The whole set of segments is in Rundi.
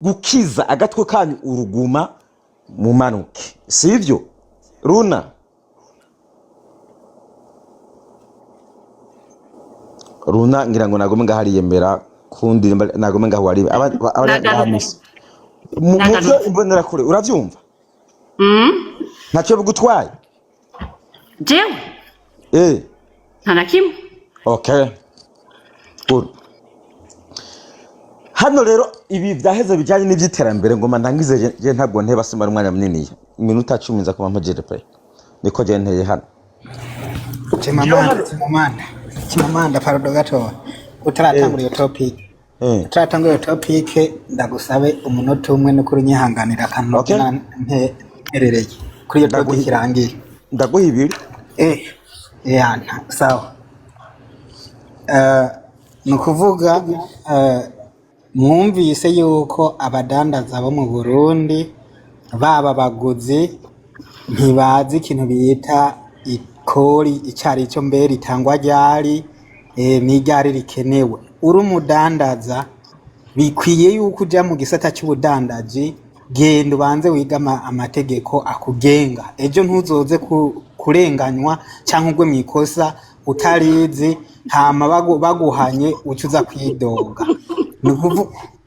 Gukiza agatwe kanyu uruguma mumanuke, sivyo runa? Runa ngira ngo nagome ngaho ariyemera kundi nagome ngaho wari Nagarutse. Mu byo Nagarutse. Imbonerakure uravyumva? Ntacyo bigutwaye? Jewe? Eh. Nta na kimwe. Okay, good. Hano rero ibi vyaheze bijanye n'ivy'iterambere, ngoma ndangize. Je ntabwo nteba, simara umwanya munini, iminota 10 nza kuba mpejere pe, niko je nteye hano. Chimamanda, Chimamanda, Chimamanda, pardon gato. Utaratangura iyo topic. Utaratangura iyo topic, ndagusabe umunota umwe n'ukuri nyihanganira akantu nterereye kuri iyo topic irangiye. Ndaguha 2. Ya, sawa. Ni ukuvuga mwumvise yuko abadandaza bo mu Burundi, baba abaguzi, ntibazi ikintu bita ikori icyo ari cyo, mbere ritangwa ryari, n'iryari rikenewe. Uri umudandaza, bikwiye yuko uja mu gisata cy'ubudandaji, genda ubanze wige amategeko akugenga, ejo ntuzoze kurenganywa cyangwa ugwe mu ikosa utarizi, hama baguhanye uca uza kwidoga.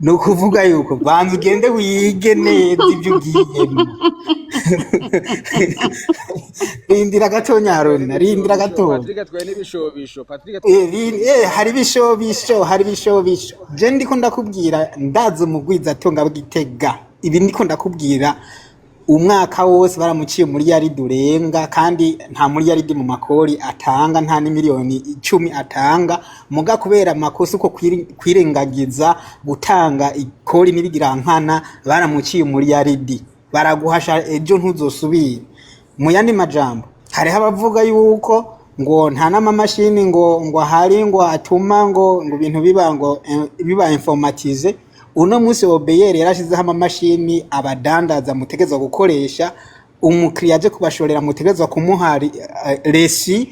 Ni ukuvuga yuko banza ugende wige neza ibyo ugiyemo. Rindira gatonya, Haruna, rindira gatonya. Patrick atwaye n'ibishobisho, Patrick. Hari ibishobisho, hari ibishobisho. Je ndiko ndakubwira, ndazi umugwizatunga w'Igitega. Ibi ndiko ndakubwira, umwaka wose baramuciye umuriyaridi urenga, kandi nta muriyaridi mu makori atanga, nta n'imiliyoni 10 atanga. Muga kubera amakosa, uko kwirengagiza gutanga ikori n'ibigirankana, baramuciye umuriyaridi, baraguhasha, ejo ntuzosubire. Mu yandi majambo, hariho abavuga yuko ngo nta n'amamashini ngo ahari ngo atuma ngo ibintu biba ngo biba informatisé. Uno munsi OBR yarashizeho amamashini abadandaza mutegerezwa gukoresha. Umukiriya aje kubashorera, mutegerezwa kumuha reçu.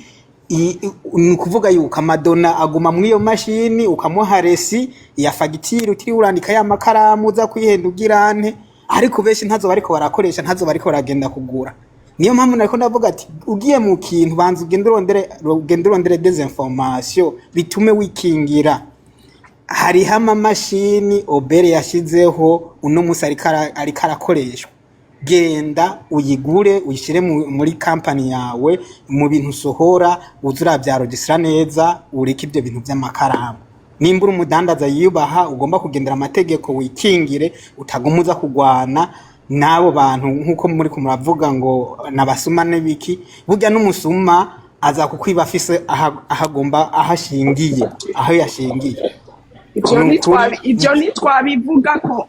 Ni ukuvuga yuko amadona aguma muri iyo mashini, ukamuha reçu ya fagitire utiriwe urandika ya makaramu uza kwihenda ugirante. Ariko benshi ntazo bariko barakoresha, ntazo bariko baragenda kugura. Niyo mpamvu nariko ndavuga ati ugiye mu kintu, banza ugende urondere des informations bitume wikingira. Hariho amamashini OBR yashyizeho, uno munsi ariko arakoreshwa. Genda uyigure, uyishyire muri kampani yawe, mu bintu usohora uze urabyarogisira neza, ureke ibyo bintu by'amakaramu. Nimba uri umudandaza yiyubaha, ugomba kugendera amategeko, wikingire, utaguma uza kugwana n'abo bantu nk'uko muri muravuga ngo nabasuma n'ibiki. Burya n'umusuma aza kukwiba afise aho agomba, aho ashingiye, aho yashingiye. Ivyo Ni ukuri. Ivyo ntitwabivuga ko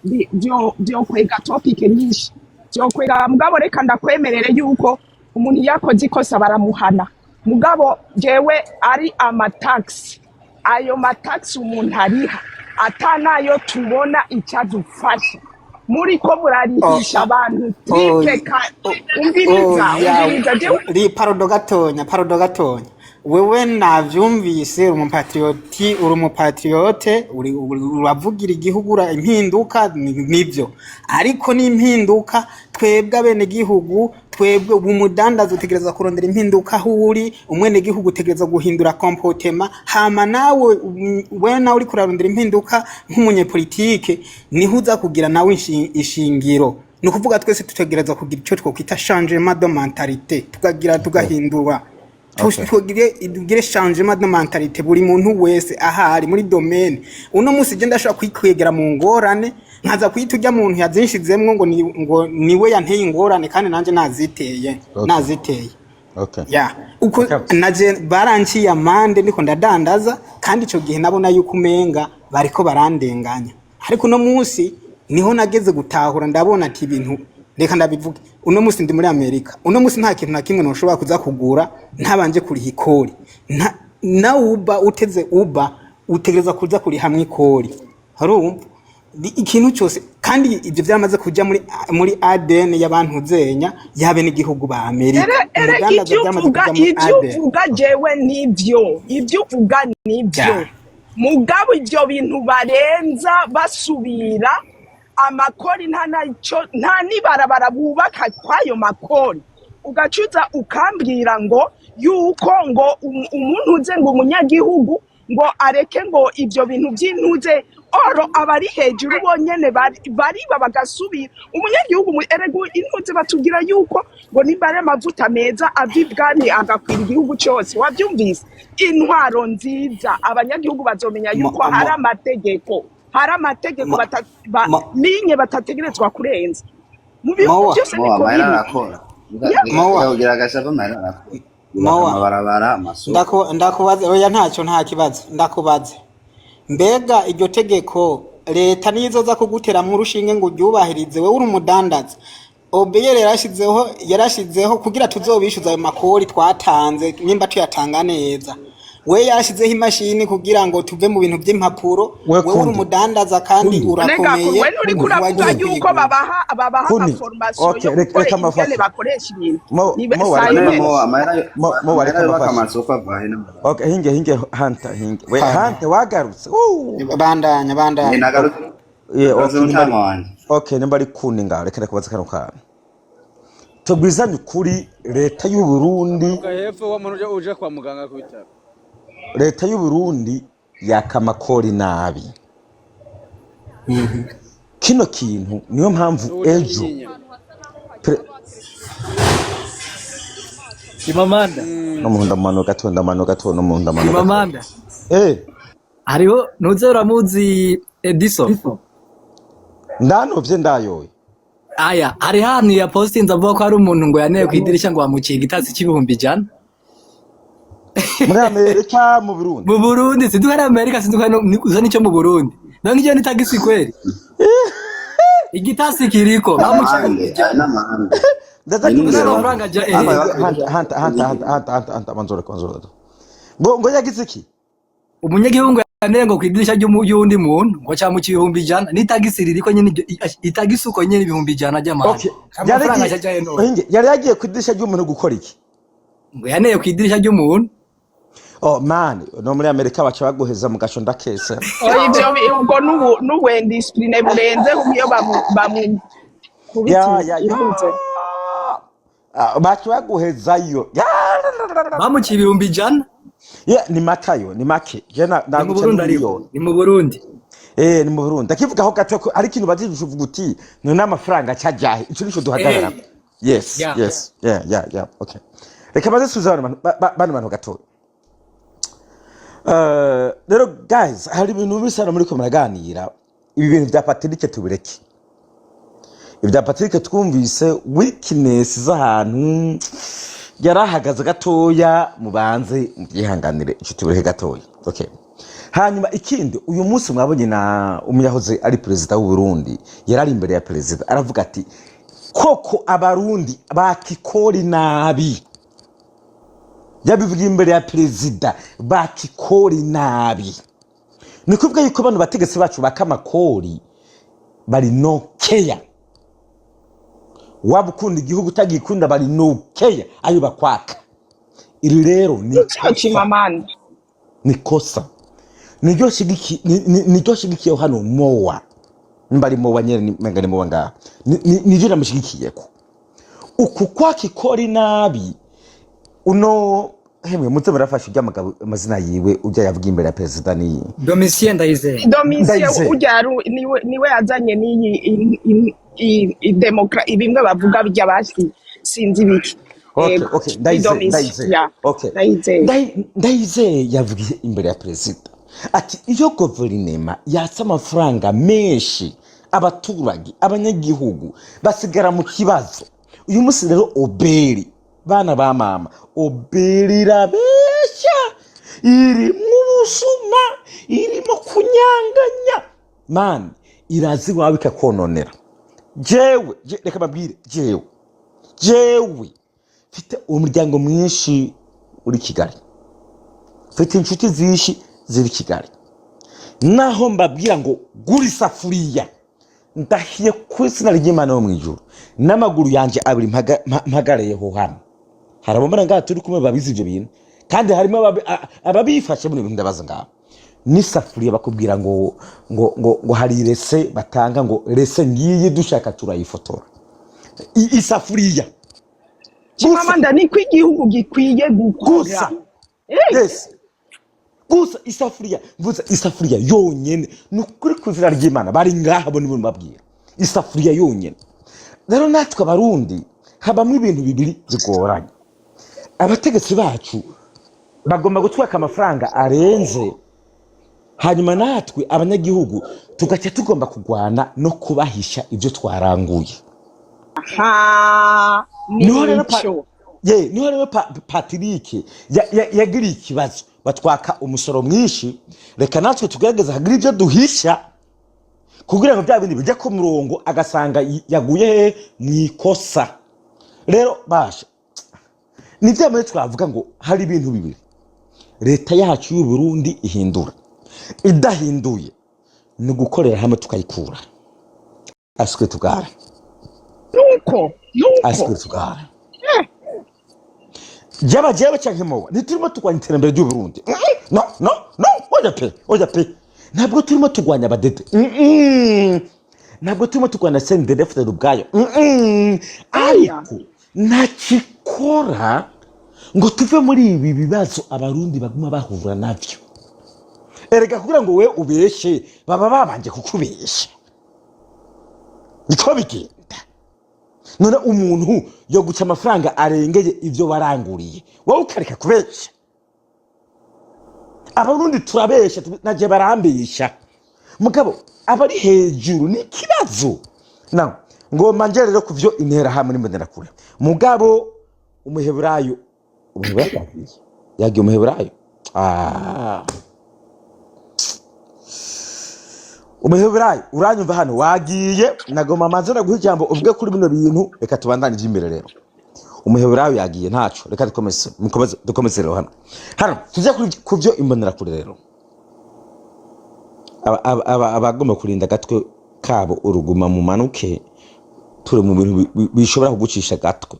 vyo kwega topic nyinshi, vyokwega. Mugabo reka ndakwemerere yuko umuntu iyo akoze ikosa baramuhana. Mugabo jewe ari amataxi, ayo mataxi umuntu ariha atanayo tubona icyadufasha, muri ko murarihisha abantu triple umviriza. Oya. Umviriza jewe. Ri pardon gatonya, pardon gatonya. Wewe navyumvise, uri umupatriote, uri umupatriote, uravugira igihugu, impinduka nivyo, ariko n'impinduka twebwe abenegihugu, twebwe umudandaza utegereza kurondera impinduka aho uri, umwenegihugu utegereza guhindura comportement, hama nawe we nawe uriko urarondera impinduka nk'umunyepolitike, niho uza kugira nawe ishingiro. Ni ukuvuga twese tutegereza kugira icyo twokwita changement de mentalité, tukagira tugahindura. Tugire changement de mentalité, buri muntu wese ahari muri domaine. Uno munsi je ndashobora kwikwegera mu ngorane, nkaza kwita ujya muntu yazinshizemwo ngo niwe yanteye ingorane, kandi nanje naziteye. Naziteye. Ya, uko naje baranciye amande ndiko ndadandaza, kandi ico gihe nabona yuko umenga bariko barandenganya. Ariko uno munsi niho nageze gutahura, ndabona ati ibintu, reka ndabivuge, uno munsi ndi muri Amerika. Uno munsi nta kintu na kimwe noshobora kuza kugura ntabanje kuriha ikori. Na Uber, uteze Uber, utegereza kuza kurihamwe ikori. Harumva ikintu cyose, kandi ibyo byamaze kuja muri ADN y'abantu zenya yabe n'igihugu ba Amerika. Erega Umudandaza ibyo byamaze uvuga kuja muri ibyo ADN. uvuga jewe nibyo, ibyo uvuga nibyo. Mugabo ibyo bintu barenza basubira. Amakori nta naco, nta n'ibarabara bubaka kwayo makori. Ugacuza ukambwira ngo yuko ngo umuntu uze ngo umunyagihugu ngo areke ngo ibyo bintu by'intuze oro abari hejuru bonyene bariba bagasubira umunyagihugu erega intuze batubwira yuko ngo nimba ari amavuta meza ava ibwami agakwira igihugu cyose. Wabyumvise? Intwaro nziza, abanyagihugu bazomenya yuko hari amategeko, hari amategeko linye batategerezwa kurenza mu bihugu Mowa. byose. Mo Niko amahera biri. arakora. Mowa. Ugira agashapa, amahera arakora. Yubaka Mowa. amabarabara, amasoko. Ndakubaza, oya, ntacyo, nta kibazo. Ndakubaza, mbega iryo tegeko leta nizoza kuguteramwo urushinge ngo uryubahirize? Wewe uri umudandaza, OBR yarashizeho kugira tuzobishyuza ayo makori twatanze nimba tuyatanga neza. We yarashizeho imashini kugira ngo tuve mu bintu by'impapuro. We Wewe uri Kundi. umudandaza kandi Kundi. Nega urakomeye, we nturi kuravuga ntiwagiye yuko kwigura. babaha Kundi. amaformation Okay, yo reka gukora reka ingene amafashe. bakoresha ibintu. Mo Ni mo sayo wareka None nyene. mo amahera mo wareka amahera yubaka amafashe. amasoko avahe n'amabarabara? Okay, hinge hinge hanta hinge. We Hano. hanta wagarutse. Woo. Bandanya, Ni bandanya. nagarutse. Yeah, Nagarutse, okay, nimba ari mutama wanje. okay, nimba ari kundi ngaho, reka ndakubaza kano kantu. Tubwizanye ukuri, leta y'u Burundi Ugaruka hepfo wa muntu uja kwa muganga ku bitaro. Leta y'u Burundi yaka amakori nabi. Kino kintu niyo mpamvu N'uwuja ejo kinyinya. Chimamanda. No mu ndamano gato, ndamano gato, no mu ndamano gato. Chimamanda. Hariho ntuze uramuzi Edison. Ndanovye ndayoye. Aya, hari hantu ya postinze avuga ko hari umuntu ngo yaneye ku idirishya ngo bamuciye igitasi c'100,000. Muri Amerika, mu Burundi? Mu Burundi, sinzi ko ari Amerika, sinzi ko ari gusa nicyo mu Burundi. Donc iyo ni tagisi kweri. Igitasi kiriko bamuciye N'amahande 100,000. n'amahande. Ndaza Ni None kubisoma. amafaranga ajya Ama ehe? Hanta hanta hanta hanta hanta hanta hanta, manzore manzore ngo yagize iki? Umunyagihugu ngo yaneye ngo ku idirishya ry'uwundi muntu ngo cyamuciye 100,000, ni tagisi ririko nyene itagisi uko nyene 100,000 ry'amahanga. Okay, yari Amafaranga yagiye ajya he none? hinge, yari yagiye ku idirisha ry'umuntu gukora iki? Ngo yaneye ku idirishya ry'umuntu. Oh man, no muri Amerika baca baguheza mu gaco, ndakese. Oya, ivyo ubwo n'ubu indiscipline burenze iyo bamukubita Ya ya ya. intuze. Ah, baca baguhezayo ya. Bamuciye 100,000. Ya, ni makayo ni make je na Ni mu naguca Burundi ariko miliyoni. ni mu Burundi. Eh, ni mu Burundi. Ndakivugaho gato ko ari ikintu bazije uvuga uti none amafaranga cyajahe, ico nico duhagarara. Yes. Yes, yeah, okay, reka maze suza bano bantu bano bantu gato. Rero guys, hari ibintu bisa no muri ko muraganira, ibi bintu bya Patrick tubireke. Ibya Patrick twumvise weakness z'ahantu yarahagaze gatoya, mubanze mubyihanganire, icyo tubireke gatoya. Okay, hanyuma ikindi, uyu munsi mwabonye na umuyahoze ari perezida w'u Burundi yari ari imbere ya perezida, aravuga ati koko Abarundi bakikori nabi. Yabivugiye imbere ya perezida, bakikori nabi. Ni kuvuga yuko bano bategetsi bacu baka amakori bari no care. Waba ukunda igihugu, utagikunda, bari no care ayo bakwaka. Iri rero ni Ico kosa. Chimamanda. Ni kosa niryo shigikiyeho hano. Mowa nimba ari mowa nyene, menga ni mowa ngaha. Niryo namushigikiyeko uku kwaka ikori nabi. Uno hemwe muze murafasha ujya amagabo amazina yiwe, ujya yavuga imbere ya perezida ni Domitien Ndayizeye. Domitien. Ndayizeye. Urya niwe yazanye n'iyi bimwe bavuga bijya basi sinzi ibiki. Okay. Yego. Okay. Ni Ndayizeye. Domitien. Ndayizeye. Ya. Okay. Ndayizeye. Ndayizeye yavugiye imbere ya perezida ati iyo guverinema yatse amafaranga menshi, abaturage, abanyagihugu basigara mu kibazo. Uyu munsi rero OBR, bana ba mama, OBR irabeshya, irimo ubusuma, irimo kunyanganya mani, irazi iwawe ikakononera. Jewe reka babwire, jewe mfite umuryango mwinshi uri Kigali, mfite inshuti zinshi ziri Kigali. Naho mbabwira ngo gura isafuriya, ndahiye ku izina ry'Imana yo mu ijuru n'amaguru yanjye abiri mpagarayeho hano, hari abambara ngaha turi kumwe babizi ibyo bintu, kandi harimo ababifashe. Bino bintu ndabaza ngaha. N'isafuriya bakubwira ngo hari receipt batanga, ngo receipt ngiyi, dushaka turayifotora. Isafuriya gusa. Chimamanda, niko igihugu gikwiye gukora. Gusa. Yes, gusa isafuriya, mvuze isafuriya yonyene, ni ukuri ku izina ry'Imana, bari ngaha bo nibo mbabwira, isafuriya yonyene. Rero natwe Abarundi habamo ibintu bibiri bigoranye. Abategetsi bacu bagomba gutwaka amafaranga arenze, hanyuma natwe abanyagihugu tugaca tugomba kurwana no kubahisha ibyo twaranguye. Ha. Niho rero Nico. Ye, niho rero Patrick yagiriye ikibazo. Batwaka umusoro mwinshi, reka natwe tugerageza hagira ibyo duhisha kugira ngo bya bindi bijya ku murongo, agasanga yaguye he mu ikosa. Rero basha ni bya bindi twavuga ngo hari ibintu bibiri leta yacu y'u Burundi ihindura. Idahinduye ni ugukorera hamwe tukayikura aswe tugara. Nuko nuko. Aswe tugara. Jaba jewe canke mowa, ntiturimo turwanya iterambere ry'u Burundi. No, no, no, oya pe, oya pe, ntabwo turimo turwanya abadede. Ntabwo turimo turwanya CNDD-FDD ubwayo. Ariko ntakikora ngo tuve muri ibi bibazo Abarundi baguma bahura navyo. Erega kugira ngo we ubeshe, baba babanje kukubesha, niko bigenda. None umuntu yo guca amafaranga arengeye ibyo waranguriye, wowe ukareka kubesha? Abarundi turabesha, naje barambesha, mugabo abari hejuru ni ikibazo. Na ngomba nje rero kuvyo intera hamwe n'imbonerakure. Mugabo umuheburayo, umuheburayo yagiye, umuheburayo, ah. Umuheburayo, uranyumva hano? Wagiye. Nagomba manze naguha ijambo uvuge kuri bino bintu. Reka tubandanye iby'imbere. Rero umuheburayo yagiye, ntaco, reka dukomeze, mukomeze, dukomeze. Rero hano tujye ku byo imbonerakure. Rero abagomba kurinda agatwe kabo uruguma, mumanuke, turi mu bintu bishobora kugucisha agatwe.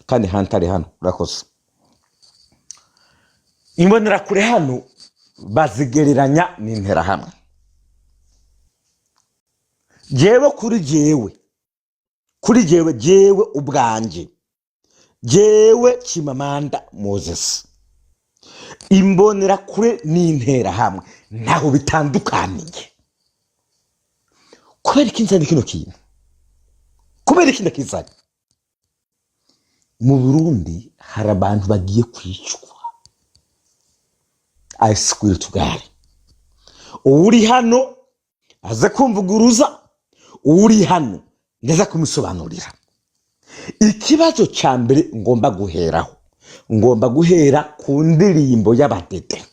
Kandi hantari hano urakoze. Imbonerakure hano bazigereranya n'Interahamwe. Jewe kuri jewe, kuri jewe, jewe ubwanje, jewe Chimamanda Moses, imbonerakure n'Interahamwe ntaho bitandukaniye. Kubera iki nzanye kino kintu? Kubera iki ndakizanye? Mu Burundi hari abantu bagiye kwicwa. I swear to God, uri hano aze kumvuguruza, uri hano ndaza kumusobanurira. Ikibazo cya mbere ngomba guheraho, ngomba guhera ku ndirimbo y'abadede.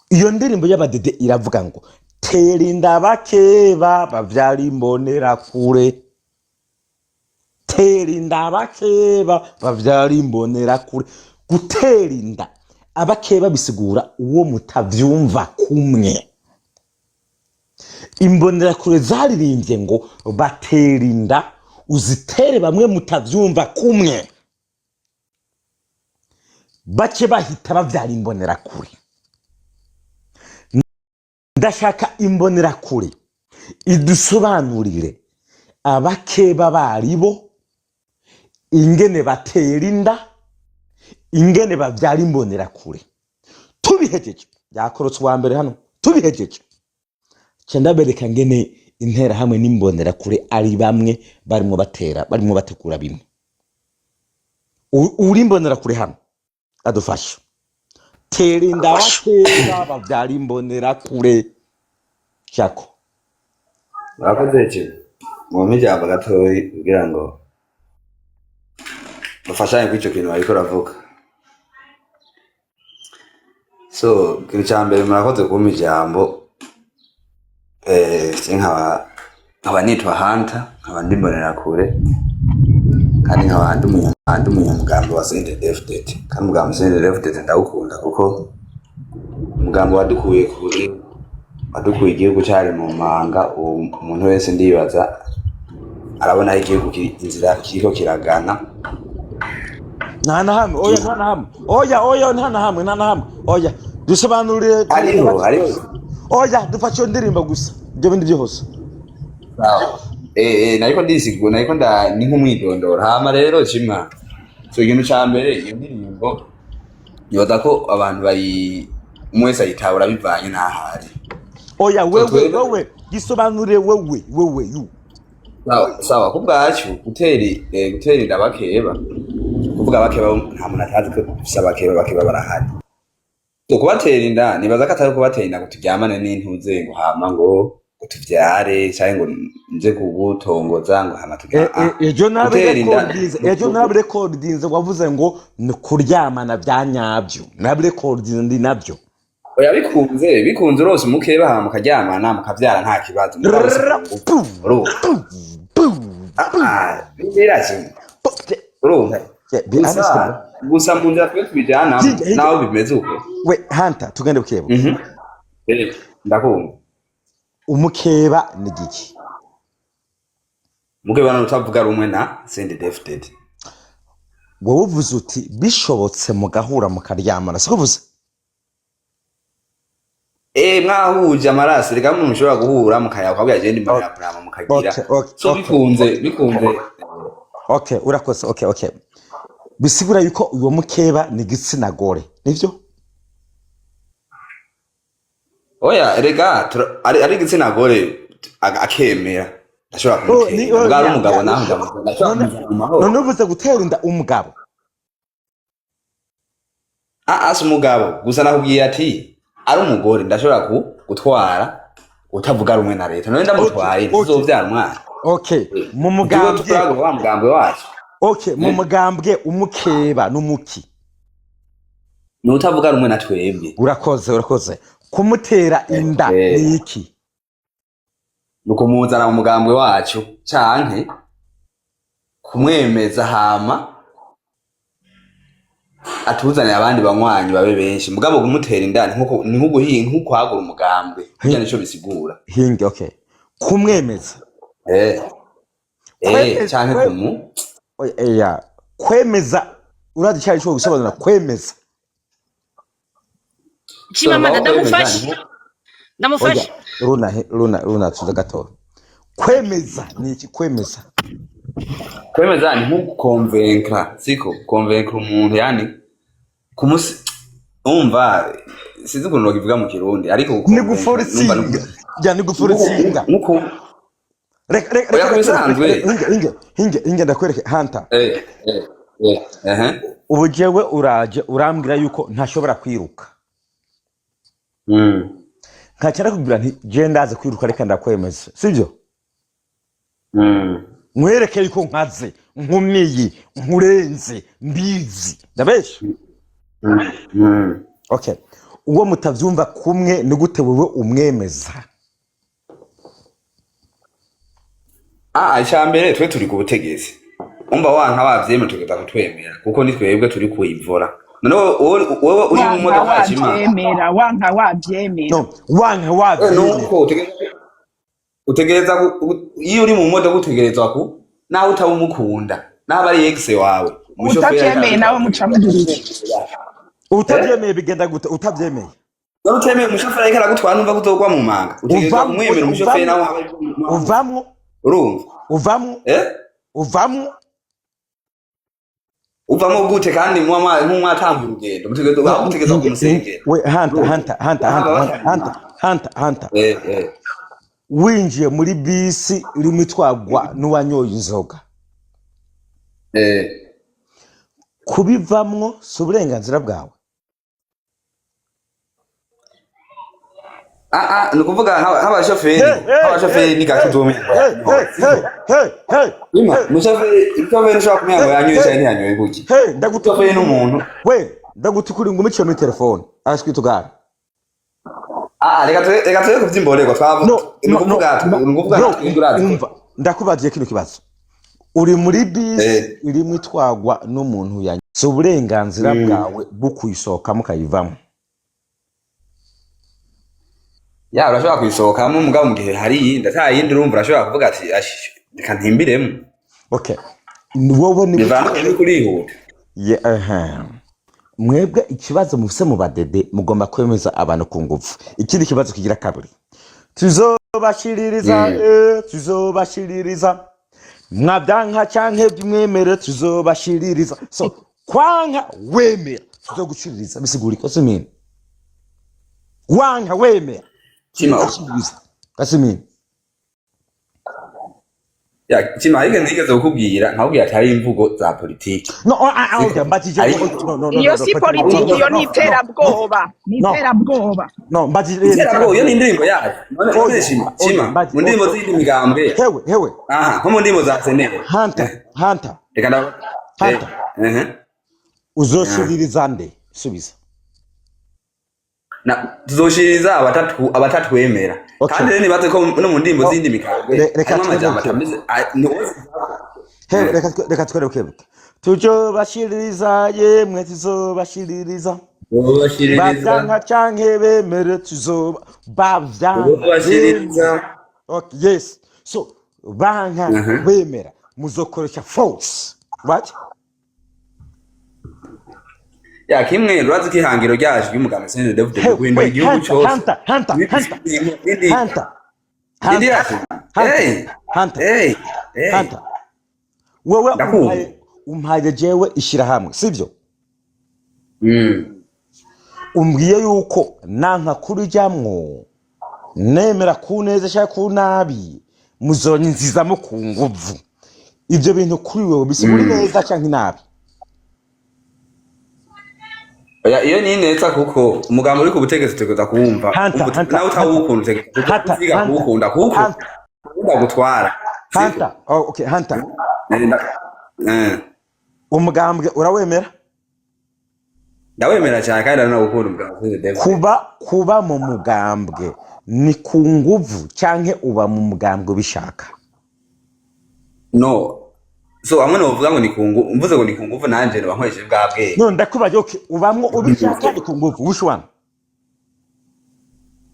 Iyo ndirimbo y'abadede iravuga ngo tera inda bakeba bavyara imbonerakure, tera inda bakeba bavyara imbonerakure. Gutera inda abakeba bisigura uwo mutavyumva kumwe. Imbonerakure zaririmbye ngo batera inda, uzitere bamwe mutavyumva kumwe, bace bahita bavyara imbonerakure. Ndashaka imbonerakure idusobanurire abakeba baribo, ingene batera inda, ingene bavyara imbonerakure. Tubihejeje, yakorotse uwa mbere hano, tubihejeje ca ndabereka ngene Interahamwe n'imbonerakure ari bamwe, barimwo batera, barimwo bategura bimwe. Uri imbonerakure hano adufasha. Tera inda batera bavyara imbonerakure, jako. Murakoze cyane. Mwumpe ijambo gatoyi kugira ngo bafashanye kuri icyo kintu bariko uravuga. So, ikintu cya mbere, murakoze kumpa ijambo. Nkaba nitwa Hunter, nkaba ndi mbonerakure kandi nkaba ndi umunyamugambwe wa CNDD-FDD. Kandi umugambi wa CNDD-FDD ndawukunda kuko umugambi wadukuye kure, wadukuye igihugu cyari mu manga. Ubu umuntu wese ndibaza arabona aho igihugu inzira kiriko kiragana. Nta na hamwe, oya, nta na hamwe, oya, oya, nta na hamwe, nta na hamwe, oya. Dusobanurire. Hariho, hariho. Oya, dufashe iyo ndirimbo gusa, ibyo bindi byose. Sawa. Nariko ndisigura, nariko nda ni nk'umwidondoro. Hama rero Chima, so ikintu ca mbere, iyo ndirimbo nibaza ko abantu bayi umwe wese ayitabura bivanye n'ahari. Oya. So Wewe twebwe wewe gisobanurire, wewe you. Sawa sawa, ku bwacu gutera inda bakeba, kuvuga abakeba, nta muntu atazi ko dufise abakeba, bakeba barahari. So kubatera inda, nibaza ko atari kubatera inda ngo turyamane n'intuze, ngo hama ngo tuvyare, canke ngo nze kugutongoza, ngo hama tugira Ejo gutera inda. nabirekodinze, ejo nabirekodinze, wavuze ngo ni kuryamana bya nyabyo, nabirekodinze ndi nabyo. Oya, bikunze urose umukeba, hama mukaryamana, mukavyara, nta kibazo, mugabo si ku ngufu, urumva? Ah, biraje, urumva? Gusa mu nzira twe tubijanamo Hirya, hirya. naho bimeze uko. We Hanta, tugende bukebuke. Ndakumva. Umukeba ni giki? Mukeba utavuga rumwe na CNDD-FDD. Wowe uvuze uti bishobotse mugahura mukaryamana, siko uvuze? Mwahuje amaraso, reka umuntu ushobora guhura mukaya ukabwira je ndi marapurama mukagira. Okay. So bikunze. Okay, urakoze. Okay, bisigura yuko uwo mukeba ni igitsina gore, nivyo? Oya, rega ari igitsina gore akemera, ndashobora Oh, kumutera. oh, Bwa ari ya, umugabo ya. naho ndashobora None kumujyana mu mahoro. none uvuze gutera inda umugabo. Ah, si umugabo gusa, nakubwiye ati ari umugore ndashobora gutwara utavuga rumwe na leta, none ndamutwaye ntizovyara umwana. Okay, mu Tuba mugambwe turagura wa mugambwe wacu. Okay, mu mugambwe umukeba n'umuki? Ni utavuga rumwe na twebwe. Urakoze. Kumutera inda ni iki? Ni ukumuzana mu mugambwe wacu canke kumwemeza, hama atuzanire abandi banywanyi babe benshi. Mugabo kumutera inda ni nko guhinga, nko kwagura umugambwe, burya nico bisigura. Hinge, okay, kumwemeza. Canke kumu Oya, eya, kwemeza, urazi icyo cyo gusobanura kwemeza? Chimamanda. So, kwemeza Ndamufashe. ni Ndamufashe. Oya, runa runa tuza gato. Kwemeza ni iki, kwemeza? Kwemeza ni nko gukonvenka, siko konvenka umuntu, yani kumusi, umva, sinzi ukuntu bakivuga mu Kirundi, ariko Ni gukonvenka, numva guforisinga. Ya, ni guforisinga. Reka, reka. Oya, Reka. ku bisanzwe. Hinge, hinge, hinge, hinge, ndakwereke Hanta. Eh, ehe. Ubu jewe uraje urambwira yuko ntashobora kwiruka. Nkaca ndakubwira nti je ndazi kwiruka, reka ndakwemeza, sibyo? Nkwereke yuko nkaze, nkumiyi, nkurenze, mbizi, ndabesha? Okay, uwo mutavyumva kumwe ni gute wewe umwemeza? Ah, icya mbere twe turi ku butegetsi, umva, wanka wavyemera tugeza kutwemera, kuko ni twebwe turi kuyivora. None wowe uri mu Wanka modoka shima. wavyemera, wanka wavyemera. No, wanka wavyemera. Nuko utegereza iyo uri mu modoka utegerezwa ku naho utaba umukunda, naho aba ari ex wawe, umushoferi ariko Utavyemeye nawe muca mugira iki? Utavyemeye bigenda gute, utavyemeye? Wari utemeye, umushoferi ariko aragutwara, numva ko uzogwa mu manga, utegerezwa Uvamwo, kumwemera umushoferi uvamwo, nawe haba uvamwo. Urumva? Uvamwo. Eh. Uvamwo. Uvamo gute kandi nk'umwatanguye urugendo, mutegerezwa kumusengera? We Hanta, Hanta, Hanta, Hanta, Hanta, Hanta, Hanta. Eh. Winjiye muri bisi irimo itwagwa n'uwanyoye inzoga, kubivamwo si uburenganzira bwawe? Ah ah, ni ukuvuga nk'abashoferi ni gake uzomenya. Ima, umushoferi ushobora kumenya ngo yanyoye cyangwa ntiyanyoye buki? Hey, ndagutukura. Umushoferi n'umuntu. We, ndagutukura ingumi iciye muri telefone arashwitugara. Ah, reka tube kuvyimborerwa twavuga. No. Ni No, ukuvuga no. ni ukuvuga No, natwe urazi. Umva, ndakubagiye kino kibazo: uri muri bisi irimo itwagwa n'umuntu yanyoye, si uburenganzira bwawe bwo kuyisohokamo ukayivamo? Ya, urashobora kuyisohokamo, mugabo mu gihe hari iyindi, ata yindi, urumva urashobora kuvuga ati: "Ash, reka ntimbiremo." Okay, ni wowe ni Bivana no kurihuta. Ye, ehe. Mwebwe ikibazo mufise mu badede, mugomba kwemeza abantu ku nguvu. Ikindi kibazo kigira kabiri, tuzobashiririza, tuzobashiririza, mwabyanka canke byimwemere, tuzobashiririza. So kwanka wemera tuzogushiririza bisigura ikosa imini wanka wemera Chima, tuzogushiririza kasimini. Ya Chima, ariko nigeze kukubwira, nkakubwira ati hari imvugo za politiki. No, oh, ah, ah, Siko. okay, mbajije Ariko no, no, no, Iyo no, si no, politiki, no, iyo no, ni no, iterabwoba, ni no. iterabwoba. No, mbajije. Iterabwoba iyo ni indirimbo yacu. None Oya, Chima, oya, Chima, mu ndirimbo z'indi migambwe. Hewe, hewe. Aha, nko mu ndirimbo za Senere. Hunter, Hunter. Reka nda Hunter. Uzoshiririza nde? Subiza. Na tuzoshiririza abatatu abatatwemera. Okay. Kandi rero nibaze ko no mu ndirimbo Oh, z'indi migambwe reka harimo amajambo twebuke. atameze ntiwozi. Hewe, reka twebuke. Tuzobashiririza, yemwe, tuzobashiririza. Tuzobashiririza. Bavyanka canke bemere, tuzoba bavyanka. Tuzobashiririza. Okay, yes. So banka bemera muzokoresha force. Right? Ya kimwe urazi ko ihangiro ryacu ry'umugambi Senderi David Hewe, guhindura we, igihugu Hunter, cyose. Hunter, Hunter, Hunter. Indi Hunter. indi Hunter. yacu. Hunter. Hey. Hunter. Hey. Hey. Hunter. Wewe Ndakumva. umpaye jewe ishirahamwe, sivyo? Umbwiye yuko nanka kurijamwo, nemera ku neza cyangwa ku nabi, muzonyinzizamo ku nguvu. Ibyo bintu kuri wewe bisigura neza cyangwa inabi? Oya, iyo ni neza kuko umugambi uri ku butegetsi utegereza kuwumva. Hunter, Hunter, Nawe utawukunda utegereza Hunter, kuziga Hunter, kuwukunda kuko Hunter. ukunda gutwara. Siko? Hunter. Oh, okay, Hunter. Umugambwe urawemera? Ndawemera cyane kandi ndanawukunda umugambi Senderi David. Kuba mu mugambwe ni ku nguvu canke uba mu mugambwe ubishaka? No. So hamwe novuga ngo ni ku nguvu, mvuze ngo ni ku nguvu nanje noba nkoresheje bwa bwenge. No, ndakubaza, okay, ubamwo ubishaka, ni ku nguvu, which one?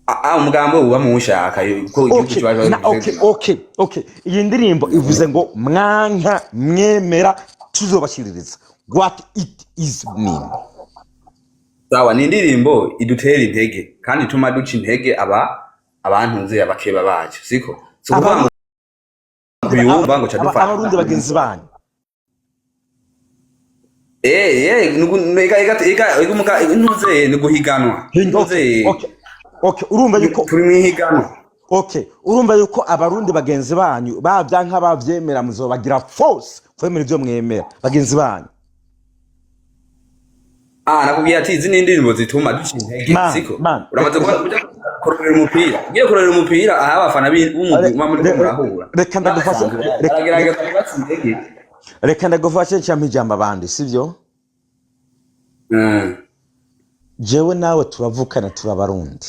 Ah, umugambi uba muwushaka ko igihugu Okay, kiba na, okay. Iyi ndirimbo ivuze ngo mwanka mwemera tuzobashiririza. What it is mean? Sawa, ni indirimbo idutera intege kandi ituma duca intege abantuze abakeba bacu, siko? Si ukuvuga ngo tuyumva ngo ca dufata. Abarundi bagenzi banyu. Ega ntuze ni guhiganwa. Ntuze Okay, urumva yuko turi mu ihiganwa. Okay, urumva yuko abarundi bagenzi banyu bavyanka bavyemera muzobagira force kwemera ivyo mwemera bagenzi banyu. Ah, nakubwiye ati izi ni indirimbo zituma duca intege, Man, siko? man. Uramaze kuba uja kurorera umupira. Ugiye kurorera umupira aho abafana b'umugwi muba muriko murahura. Reka ndagufashe. Baragerageza kubatsa intege. Reka ndagufashe ncampa ijambo abandi, sivyo? Jewe nawe turavukana, turabarundi.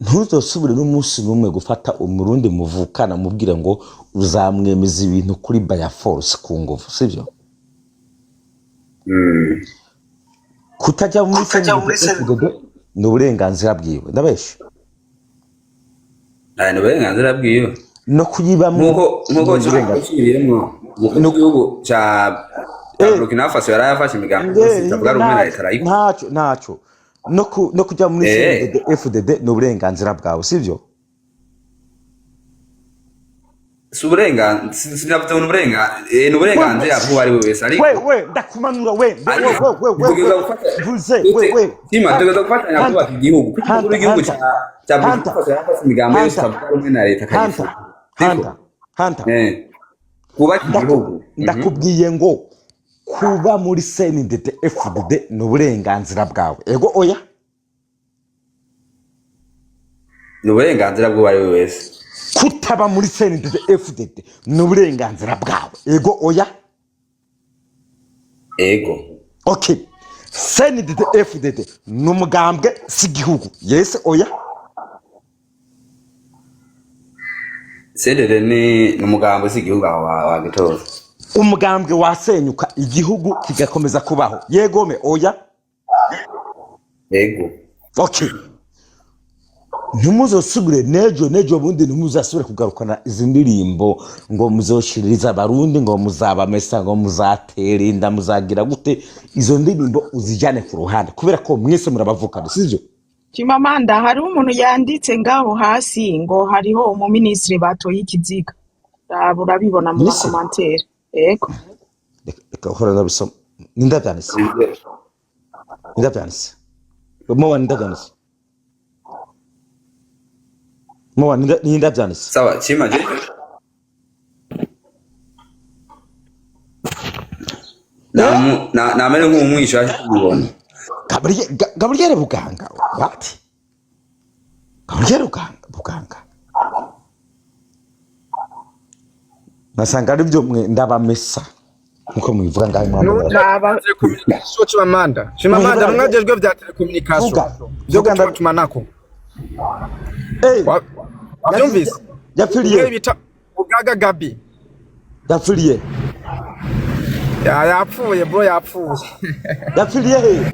Ntuzosubire n'umunsi n'umwe gufata umurundi muvukana mubwire ngo uzamwemeza ibintu kuri by force, ku nguvu, sivyo? Kutajya muri CNDD ni uburenganzira bwiwe, ndabesha? Aya ni uburenganzira bwiwe. No kuyibamo Nkuko ni uburenganzira. cibiyemwo umukuru w'igihugu ca Burkina Faso yarayafashe imigambi yose itavuga rumwe na leta arayikora. Ntacyo no kujya muri CNDD FDD ni uburenganzira bwawe, sivyo? Si uburenganzira, sinavuze ngo ni uburenganzira, ni uburenganzira bw'uwo ari we wese, ariko We, we, ndakumanura we, we, we, we, we, we, dutegerezwa we, gufata mvuze we, we. Tima, dutegerezwa gufatanya Hunter, kubaka igihugu kuko umukuru w'igihugu Hunter, ca Burkina Hunter, Faso yarafashe imigambi yose Hunter, itavuga rumwe na leta Hunter, akayifuta, siko? Hunter, Hunter. Kubaka igihugu. Ndakubwiye ngo kuba muri CNDD FDD ni uburenganzira bwawe, ego oya? Ni uburenganzira bw'uwo ari we wese. Kutaba muri CNDD FDD ni uburenganzira bwawe, ego oya? Ego. Okay, CNDD FDD ni umugambwe, si igihugu, yes oya? CNDD ni umugambi, si igihugu, aho wagitoza. Umugambwe wasenyuka igihugu kigakomeza kubaho, yegome oya? Ego. Okay. Ntimuzosubire n'ejo n'ejo bundi, ntimuzasubire kugarukana izi ndirimbo ngo muzoshiririza Abarundi, ngo muzabamesa, ngo muzatera inda, muzagira gute. Izo ndirimbo uzijyane ku ruhande, kubera ko mwese murabavukana, sibyo? Chimamanda, hariho umuntu yanditse ngaho hasi ngo hariho umuminisitiri batoye ikiziga. Raba, urabibona mu Minisitiri? ma commentaires. Yego. Reka hora ndabisoma. Nindabyanditse, nindabyanditse mowa, nindabyanditse mowa, nindabyanditse. Sawa Chima, je namere nk'umwisha aje kubibona. Gabriel Buganga, what? Gabriel Buganga nasanga ari byo mwe ndabamesa nkuko mubivuga ngaho mwamubona. Raba. Telecommunication, Chimamanda. Chimamanda, numwajejwe vya telecommunication Vuga. vyo Vuga. gutumatumanako. Eh. Wavyumvise? Yapfiriye. Umwe bita Bugaga Gabi. Yapfiriye. Yapfuye bro, yapfuye. Yapfiriye he?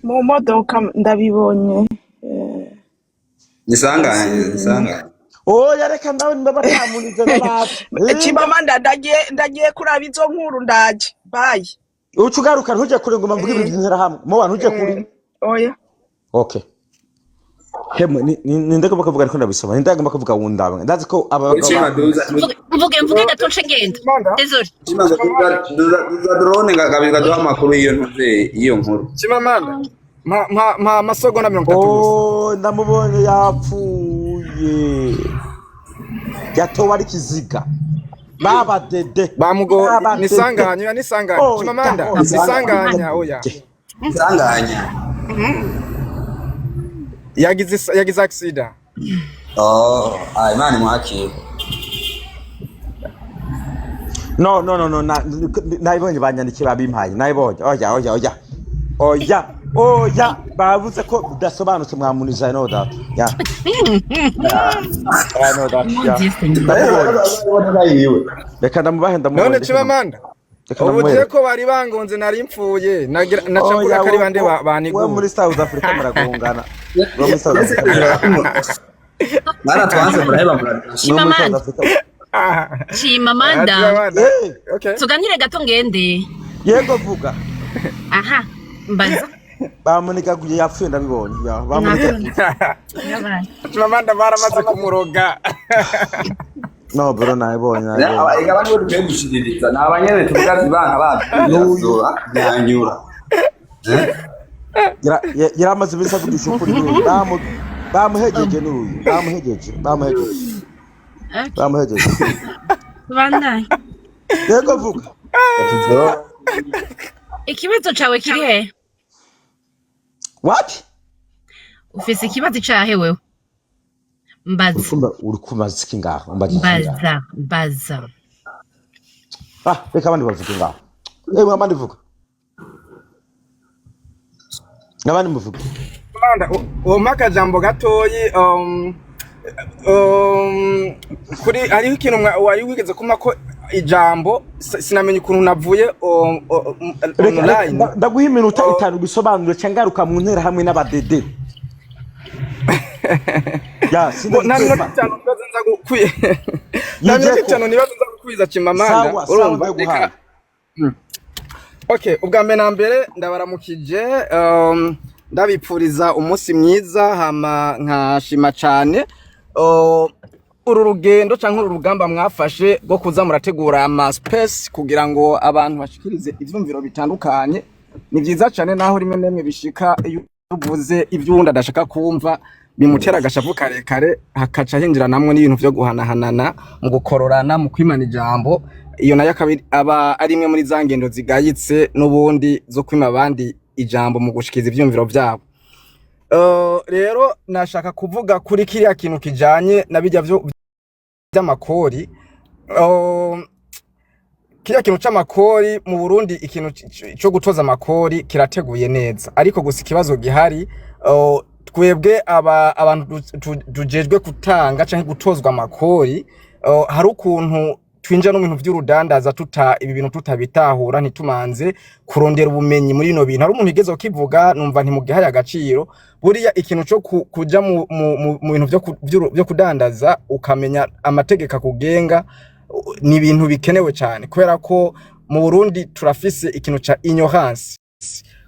Mu modoka ndabibonye. Nisanganye, nisanganye. Oya, reka nawe niba batamunize n'abacu. Chimamanda, ndagiye kuraba izo nkuru, ndaje. Bye. Uca ugaruka, ntujye kure ngo mbavuge ibintu by'interahamwe mowa, ntujye kure. Oya. Okay, hemwe ninde agomba kuvuga? Ariko ndabisoma, ninde agomba kuvuga? Wundaba, ndazi ko aba bagabo Chima, duza. Mvuge, mvuge gato nce ngenda. Désolé. Chima, duza, duza, duza drone nga Gabi gaduha amakuru y'iyo ntuze, y'iyo nkuru. Chimamanda, mpa amasegonda 30 gusa. Oh, ndamubonye, yapfuye, yatowe ari kiziga baba dede. Bamugo Baba dede. Nisanganya, oya, nisanganya. Oya, Chimamanda, oya. nisanganya, oya. Nisanganya. Yagize accident. Oh, ah, Imana imwakire. No, no, no, no, nabibonye, banyandikiye, babimpaye, nabibonye. Oya, oya, oya, oya, oya, bavuze ko bidasobanutse mwamuniza. I know that, yeah, I know that, yeah. Ndamubonye, reka ndamubahe, ndamubonye. None Chimamanda, Reka ubu je ndamubereke. ko bari bangonze nari mpfuye, nagira naca mvuga Oya, ko ari bande we baniguye. muri South Africa muragongana, we muri South Africa muragongana. Mwana twanze muraheba murarusha. We muri South Chimamanda. Africa. Chimamanda. Chimamanda. Eh. Okay. Tuganire gato ngende. Yego, vuga. Aha. Mbaza. Bamunigaguye, yapfuye, ndabibonye, ya, bamunigaguye. Chimamanda baramaze kumuroga. No bro, nabibonye, nabibonye. Ega bandi bo dukwiye gushiririza ni abanyene tuvuga ati bana babyura byanyura. Yari amaze iminsi avugisha ukuri n'uyu. Bamuhegeje n'uyu, bamuhegeje, bamuhegeje, bamuhegeje. Tubandanye. Yego, vuga. Ikibazo cawe kiri he? What? Ufise ikibazo cahe wewe? Mbaza. Uri kumbaza iki ngaho? Umbaza iki ngaho? Mbaza, mbaza. Ah, reka abandi bavuge ngaho. Eh, abandi vuga, abandi muvuge. Chimamanda, uwo mpa akajambo gatoyi kuri hariho ikintu wari wigeze kumpa ko ijambo, sinamenye ukuntu navuye Reka online. ndaguha iminota Oh. 5 gusobanura cyangwa ngaruka mu ntera hamwe n'abadede ya. Bo, nta minota 5 nibaza nza gukwiza, nta minota Yigeko. 5 nibaza nza gukwiza, Chimamanda. Sawa, sawa. Urumva? Ndaguhaye. Reka. Okay, ubwa mbere na mbere ndabaramukije, ndabipfuriza umunsi mwiza, hama nkashima cane uru rugendo canke uru rugamba mwafashe rwo kuza murategura ama space kugira ngo abantu bashikirize ivyumviro bitandukanye. Ni vyiza cane, naho rimwe na rimwe bishika iyo uvuze ibyo uwundi adashaka kumva bimutera agashavu karekare, hakaca hinjiranamwo n'ibintu vyo guhanahanana mu gukororana, mu kwimana ijambo. Iyo nayo akaba aba ari imwe muri za ngendo zigayitse n'ubundi zo kwima abandi ijambo mu gushikiza ivyumviro vyabo. Rero nashaka kuvuga kuri kiriya kintu kijanye na bijya vyo vy'amakori. Kiriya kintu c'amakori mu Burundi, ikintu co gutoza amakori kirateguye neza, ariko gusa ikibazo gihari, twebwe aba abantu tujejwe gutanga canke gutozwa amakori, hari ukuntu Twinjira no mu bintu vy'urudandaza tuta ibi bintu tutabitahura, ntitumanze kurondera ubumenyi muri bino bintu. Hari umuntu igeze kukivuga, numva ntimugihaye agaciro. Buriya ikintu co kuja mu bintu vyo kudandaza, ukamenya amategeko akugenga, ni ibintu bikenewe cyane, kubera ko mu Burundi turafise ikintu ca ignorance,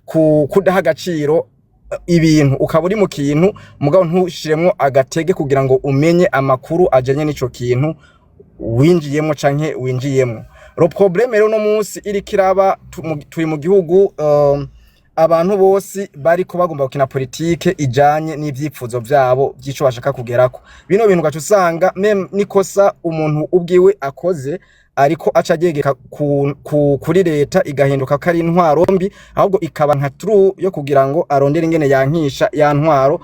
ku kudaha agaciro ibintu. Ukaba uri mu kintu, mugabo ntushiremwo agatege kugira ngo umenye amakuru ajanye n'ico kintu winjiyemo canke winjiyemo. Le problème rero no munsi iriko iraba, turi mu gihugu abantu bose bariko bagomba gukina politike ijanye n'ivyifuzo vyabo vy'ico bashaka kugerako. Bino bintu ugaca usanga même nikosa umuntu ubwiwe akoze, ariko aca aryegeka kuri leta, igahinduka ko ari intwaro mbi, ahubwo ikaba nka true yo kugira ngo arondere ingene yankisha ya ntwaro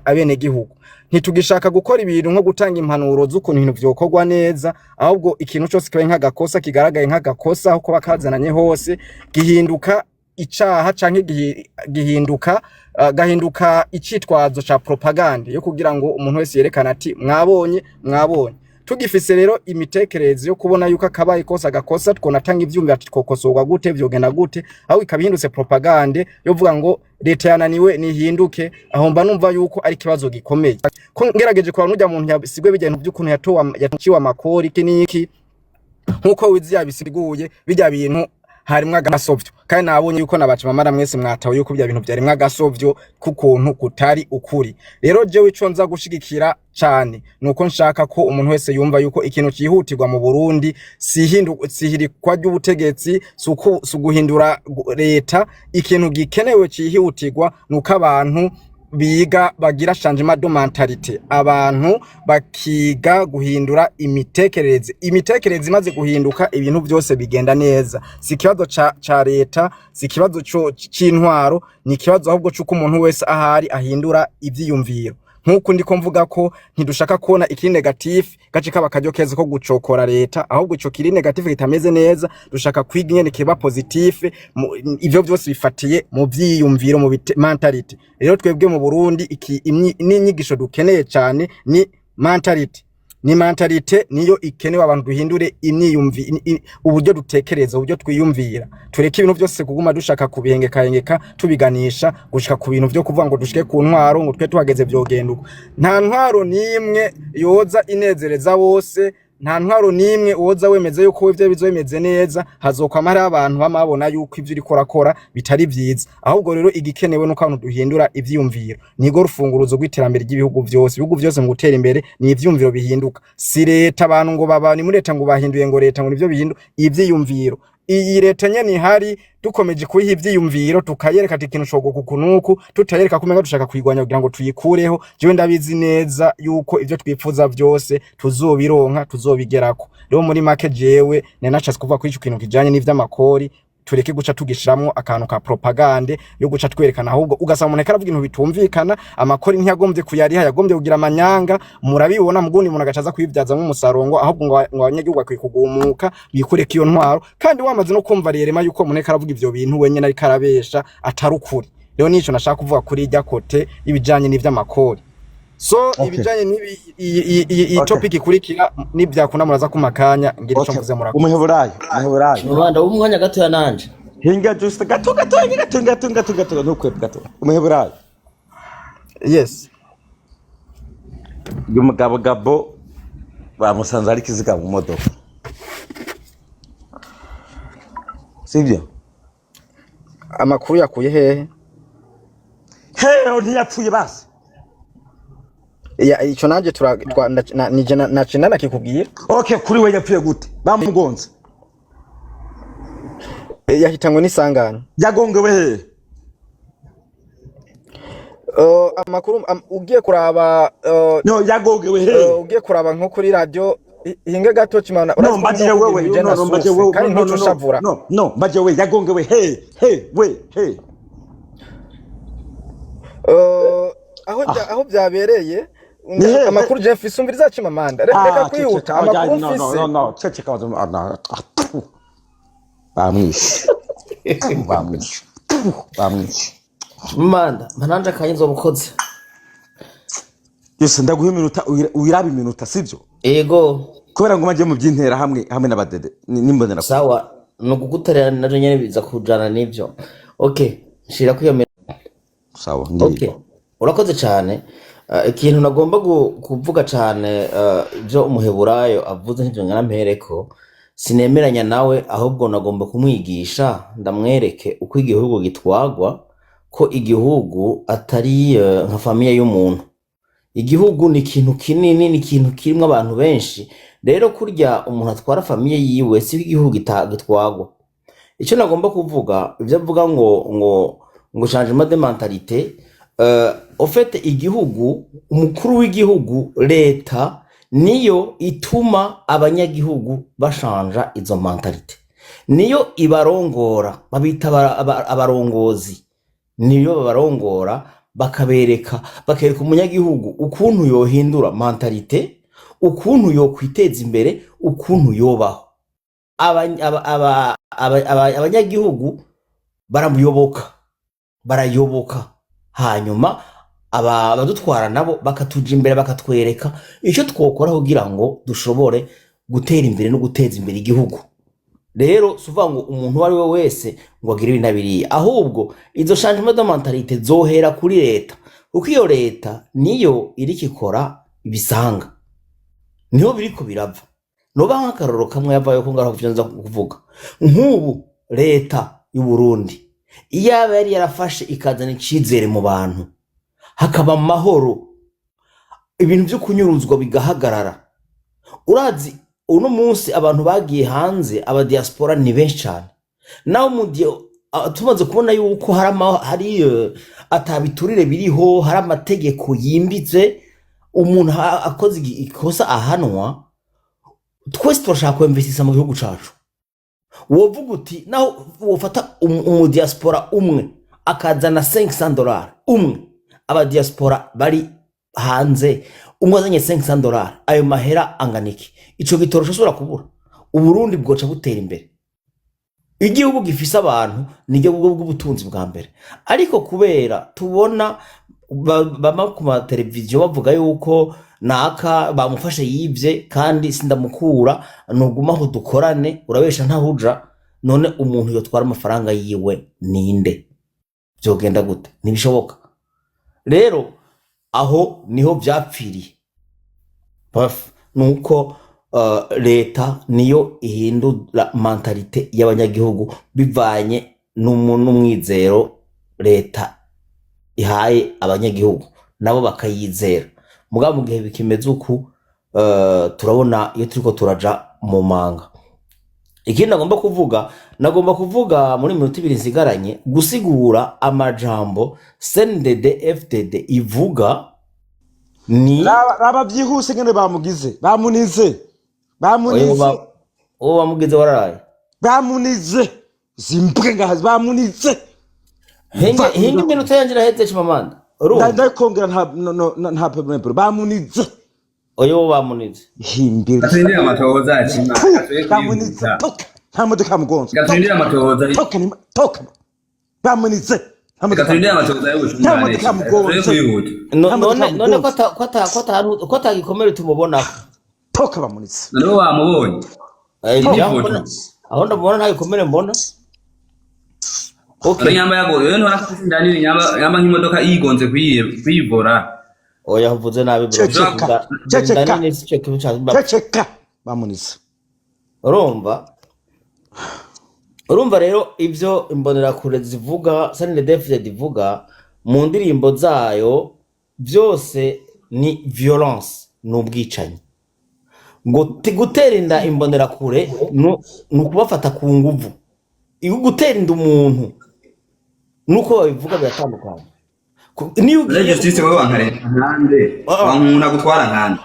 abenegihugu. Ntitugishaka gukora ibintu nko gutanga impanuro z'ukuntu ibintu vyokorwa neza, ahubwo ikintu cose kibaye nk'agakosa, kigaragaye nk'agakosa, aho kuba kazananye hose, gihinduka icaha canke gihinduka gahinduka icitwazo ca propagande yo kugira ngo umuntu wese yerekane ati: "Mwabonye, mwabonye." Tugifise rero imitekerereze yo kubona yuko akabaye kose agakosa twonatanga ivyumviro ati twokosorwa gute, vyogenda gute, aho ikaba ihindutse propagande yo kuvuga ngo leta yananiwe nihinduke, aho mba numva yuko ari ikibazo gikomeye. Ko ngerageje kuraba n'urya muntu yasigwe bijya bintu vy'ukuntu yatowe, yaciwe amakori, iki n'iki, nkuko wizi yabisiguye, bijya bintu harimwo agasovyo. Kandi nabonye yuko nabaca mamara mwese mwatawe yuko bya bintu vyarimwo agasovyo k'ukuntu kutari ukuri. Rero jewe ico nza gushigikira cane nuko nshaka ko umuntu wese yumva yuko ikintu cihutirwa mu Burundi sihirikwa ry'ubutegetsi, suko suguhindura leta. Ikintu gikenewe cihutirwa nuko abantu biga, bagira changement de mentalité, abantu bakiga guhindura imitekerereze. Imitekerereze imaze guhinduka, ibintu byose bigenda neza. Si ikibazo ca leta, si ikibazo c'intwaro, ni ikibazo ahubwo c'uko umuntu wese ahari ahindura ivyiyumviro. Nk'uko ndiko mvuga ko ntidushaka kubona ikiri négatif gace kaba akaryo keza ko gucokora leta, ahubwo ico kiri négatif kitameze neza dushaka kwiga ingene kiba positif. Ivyo vyose bifatiye mu vyiyumviro, mu mentalité. Rero twebwe mu Burundi iki n'inyigisho dukeneye cane ni mentalité, ni mentalité niyo ikenewe. Abantu duhindure imyiyumvi, uburyo dutekereza, uburyo twiyumvira. Tureke ibintu byose kuguma dushaka kubihengeka tubiganisha gushika ku bintu vyo kuvuga ngo dushike ku ntwaro, ngo twe tuhageze vyogenda uko. Nta ntwaro n'imwe yoza inezereza bose, nta ntwaro n'imwe woza wemeze yuko ivyo bizo bimeze neza. Hazokwama hariho abantu bama babona yuko ivyo uriko urakora bitari vyiza. Ahubwo rero igikenewe nuko abantu duhindura ivyiyumviro, nigo rufunguruzo rw'iterambere ry'ibihugu vyose. Ibihugu vyose mu gutera imbere ni ivyiyumviro bihinduka, si leta. Abantu ngo baba ni muri leta, ngo bahinduye ngo leta, ngo nivyo bihinduka ivyiyumviro. Iyi leta nyene ihari, dukomeje kuyiha ivyiyumviro, tukayereka ati ikintu cogoka uku nuku, tutayereka ko umenga dushaka kuyigwanya kugira ngo tuyikureho, jewe ndabizi neza yuko ivyo twipfuza vyose tuzobironka, tuzobigerako. Rero muri make, jewe nari nashatse kuvuga kuri ico kintu kijanye n'ivy'amakori. Tureke guca tugishiramwo akantu ka propagande yo guca twerekana, ahubwo ugasanga umuntu ariko aravuga ibintu bitumvikana. Amakori ntiyagombye kuyariha, yagombye kugira amanyanga, murabibona. Mugundi umuntu agaca aza kuyivyazamwo umusaruro, ngo ahubwo ngo abanyagihugu bakwiye kugumuka bikureko iyo ntwaro, kandi wamaze no kumva rerema yuko umuntu ariko aravuga ivyo bintu wenyene ariko arabesha, atari ukuri. Rero nico nashaka kuvuga kuri irya côté y'ibijanye n'ivy'amakori. So ibijanye n'ibi, iyi topic ikurikira, nivyakunda muraza kumakanya ngira ico mvuze. Murakoze. Umuheburayo, umuheburayo. Rubanda w'umwanya gatoya nanje. Hinga just gato gato gato gato gato gato, ntukwebe gato, umuheburayo. Yes. Uyu mugabo Gabo bamusanze ari kiziga mu modoka, sibyo? Amakuru yakuye hehe? Hehe, ntiyapfuye basi? Ya, ico nanje tura twa nije nace nanakikubwira. Okay, kuri we yapfuye gute? Bamugonze? Yahitanywe n'isanganya. Yagongewe hehe? Amakuru ugiye kuraba No, yagongewe hehe? Ugiye kuraba nko kuri radio, hinge gato kimana. No, Urazi ko mbajije nkunda wewe. kugira ibijanye No, na no, mbajije source wewe. kandi No, no, ntuce no. ushavura. No, no, mbajije wewe, yagongewe he? He we he? Aho byabereye, Ni hehe? amakuru je mfise, umviriza Chimamanda, reka Ah, kwihuta. ceceka oya. Amakuru No, no, mfise no, no, ceceka. Ah, no. Ah, pfu. Bamwishe, bamwishe, bamwishe. Chimamanda, mpa nanje akanya nzobukoze. Yose ndaguha iminota, wiraba iminota, sibyo? Ego. Kubera ngo majye mu by'intera hamwe hamwe n'abadede n'imbonera. Sawa, ni uguguterera navyo nyene biza kujana n'ivyo. Okay, nshira ko iyo. Sawa. Okay. Ngiriye. Urakoze cyane. Ikintu nagomba kuvuga cyane, ibyo umuheburayo avuze ntibyo ngana mpereko, sinemeranya nawe, ahubwo nagomba kumwigisha ndamwereke uko igihugu gitwagwa, ko igihugu atari nka famille y'umuntu. Igihugu ni ikintu kinini, ni ikintu kirimo abantu benshi. Rero kurya umuntu atwara famille yiwe siko igihugu gitwagwa. Icyo nagomba kuvuga, ibyo avuga ngo changement de mentalité, au fait igihugu, umukuru w'igihugu, leta niyo ituma abanyagihugu bashanja izo mentalité, niyo ibarongora, babita abarongozi, niyo babarongora, bakabereka, bakereka umunyagihugu ukuntu yohindura mentalité, ukuntu yokwiteza imbere, ukuntu yobaho. Abanyagihugu baramuyoboka, barayoboka, hanyuma abadutwara nabo bakatuja imbere, bakatwereka icyo twokora kugira ngo dushobore gutera imbere no guteza imbere igihugu. Rero si uvuga ngo umuntu uwo ari we wese ngo agire ibi na biriya, ahubwo izo changement de mentalité zohera kuri leta, kuko iyo leta niyo iriko ikora ibisanga, niho biriko birava. Noba nk'akarorero kamwe yavayo ko ngaho kuvyo nza kuvuga, nk'ubu leta y'u Burundi iyaba yari yarafashe ikazana icizere mu bantu, hakaba amahoro, ibintu vyo kunyuruzwa bigahagarara. Urazi uno munsi abantu bagiye hanze, aba diaspora ni benshi cyane. Naho mu gihe tumaze kubona yuko hari atabiturire biriho, hari amategeko yimbitse, umuntu akoze ikosa ahanwa, twese turashaka kwemvesisa mu gihugu cacu. Wovuga uti naho wofata umudiaspora umwe akazana $500 umwe, abadiaspora bari hanze umwe azanye $500, ayo mahera angana iki? Ico gitoro ushobora kubura, Uburundi bwoca butera imbere. Igihugu gifise abantu niryo bwo bw'ubutunzi bwa mbere. Ariko kubera tubona bama ku mateleviziyo bavuga yuko naka bamufashe yivye, kandi sindamukura, nugumaho dukorane, urabesha ntahuja. None umuntu yotwara amafaranga yiwe ninde? Vyogenda gute? Ntibishoboka. Rero aho niho vyapfiriye. Bref, nuko leta niyo ihindura mentalité y'abanyagihugu bivanye n'umwizero leta ihaye abanyagihugu, nabo bakayizera. Mugabo mu gihe bikimeze uku, turabona iyo turiko turaja mu manga. Ikindi nagomba kuvuga muri minota 2 nsigaranye, gusigura amajambo CNDD FDD ivuga ni Raba byihuse ngene bamugize, bamunize. Oyo. Bamunize. Uwo bamugize wararaye. Bamunize zimbwe ngaha, bamunize. Hinge hinge, iminota yanje iraheze, Chimamanda, urumva? Ndakongera, nta no, no, nta problème, bamunize. Oyo bamunize. Himbiri. Gaturindire amatohoza, Chima. Gatoye. Bamunize. Kwihuta. Toka, nta modoka yamugonze. Gaturindire amatohoza. Toka, toka, bamunize, nta modoka. Gaturindire amatohoza Nta y'ubutungane. modoka Chima, gatoye. yamugonze. Kwihuta. Nta modoka None ko yamugonze. ata gikomere tumubonako? Toka, bamunize. Noneho wamubonye? Njya N'ifoto. mbona aho ndamubona, nta gikomere mbona. None Okay. nyamba yago yoyo ntubona ko inda nini, nyamba nk'imodoka yigonze kuyivora. Oya, uvuze nabi, bro. Ceceka. Ceceka. Inda nini si cyo kibi Ceceka, bamunize. Urumva rero ibyo imbonerakure zivuga, CNDD-FDD ivuga mu ndirimbo zayo, byose ni violence, ni ubwicanyi. Ngo gutera inda imbonerakure ni ukubafata ku nguvu. Iyo gutera inda umuntu nuko babivuga biratandukanye. Niyo None ugiye justice, wowe wankareta nkande? Ah, ah. Wankunda gutwara nkande?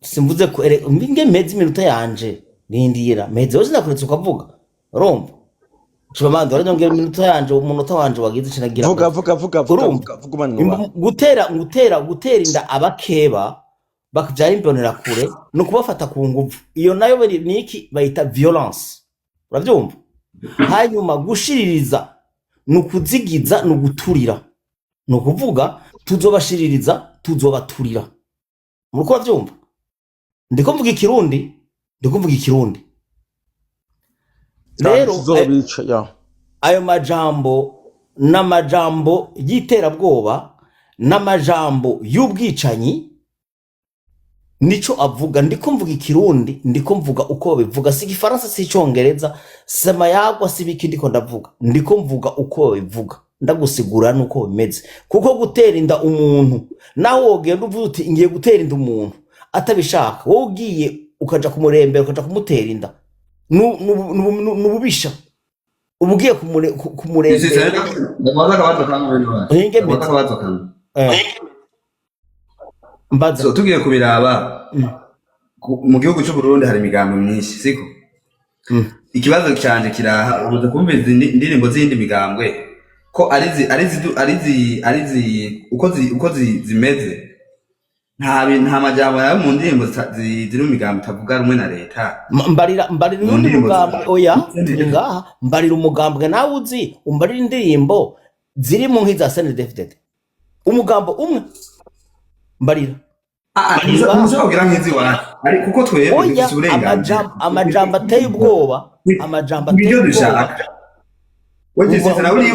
Simvuze ko nge meze iminota yanje, rindira meze wose, nakuretse ukavuga. Urumva, Chimamanda, uranyongera iminota yanje, umunota wanje wagize kinagira. Vuga, vuga, vuga, vuga. Urumva? Vuga, vuga, umanura. Gutera inda abakeba bakabyara imbonerakure ni ukubafata ku nguvu. Iyo nayo ni iki bayita violence, urabyumva? Hanyuma gushiririza ni ukuzigiza, ni uguturira, ni ukuvuga tuzobashiririza, tuzobaturira. Muriko urabyumva? Ndiko mvuga ikirundi. Ndiko mvuga Ikirundi rero. Tuzobica ya. Ayo majambo n'amajambo y'iterabwoba n'amajambo y'ubwicanyi, nico avuga. Ndiko mvuga Ikirundi, ndiko mvuga uko babivuga, si Igifaransa, si Icongereza, si amayagwa, si ibiki. Ndiko ndavuga, ndiko mvuga uko babivuga, ndagusigura nuko bimeze. Kuko gutera inda umuntu, nawe wogenda uvuga uti ngiye gutera inda umuntu atabishaka, wowe ugiye ukaja kumurembera, ukaja kumutera inda, nububisha uba ugiye kumurembera. Ndabaza akabazo kamwe bene wacu. Hinge. Ndabaza akabazo kamwe. Mbaza. So tugiye kubiraba, mu gihugu cy'u Burundi hari imigambi myinshi, siko? Ikibazo canje kiraha: umaze kumviriza indirimbo z'iyindi migambwe ko ari zi uko zimeze, nta majambo yawe mu ndirimbo ziri mu migambi itavuga rumwe na leta? Mbarira Mu urundi ndirimbo mugambwe. Oya, turi ngaha, mbarira umugambwe nawe uzi, umbarira indirimbo ziri mu nk'iza CNDD-FDD, umugambo umwe mbarira. Ah, Turi ngaha. ntushobora kugira nk'izi iwacu ariko kuko twebwe Oya, dufise uburenganzira amajambo ateye ubwoba, amajambo ateye ibyo ubwoba. Dushaka we gisese nawe uri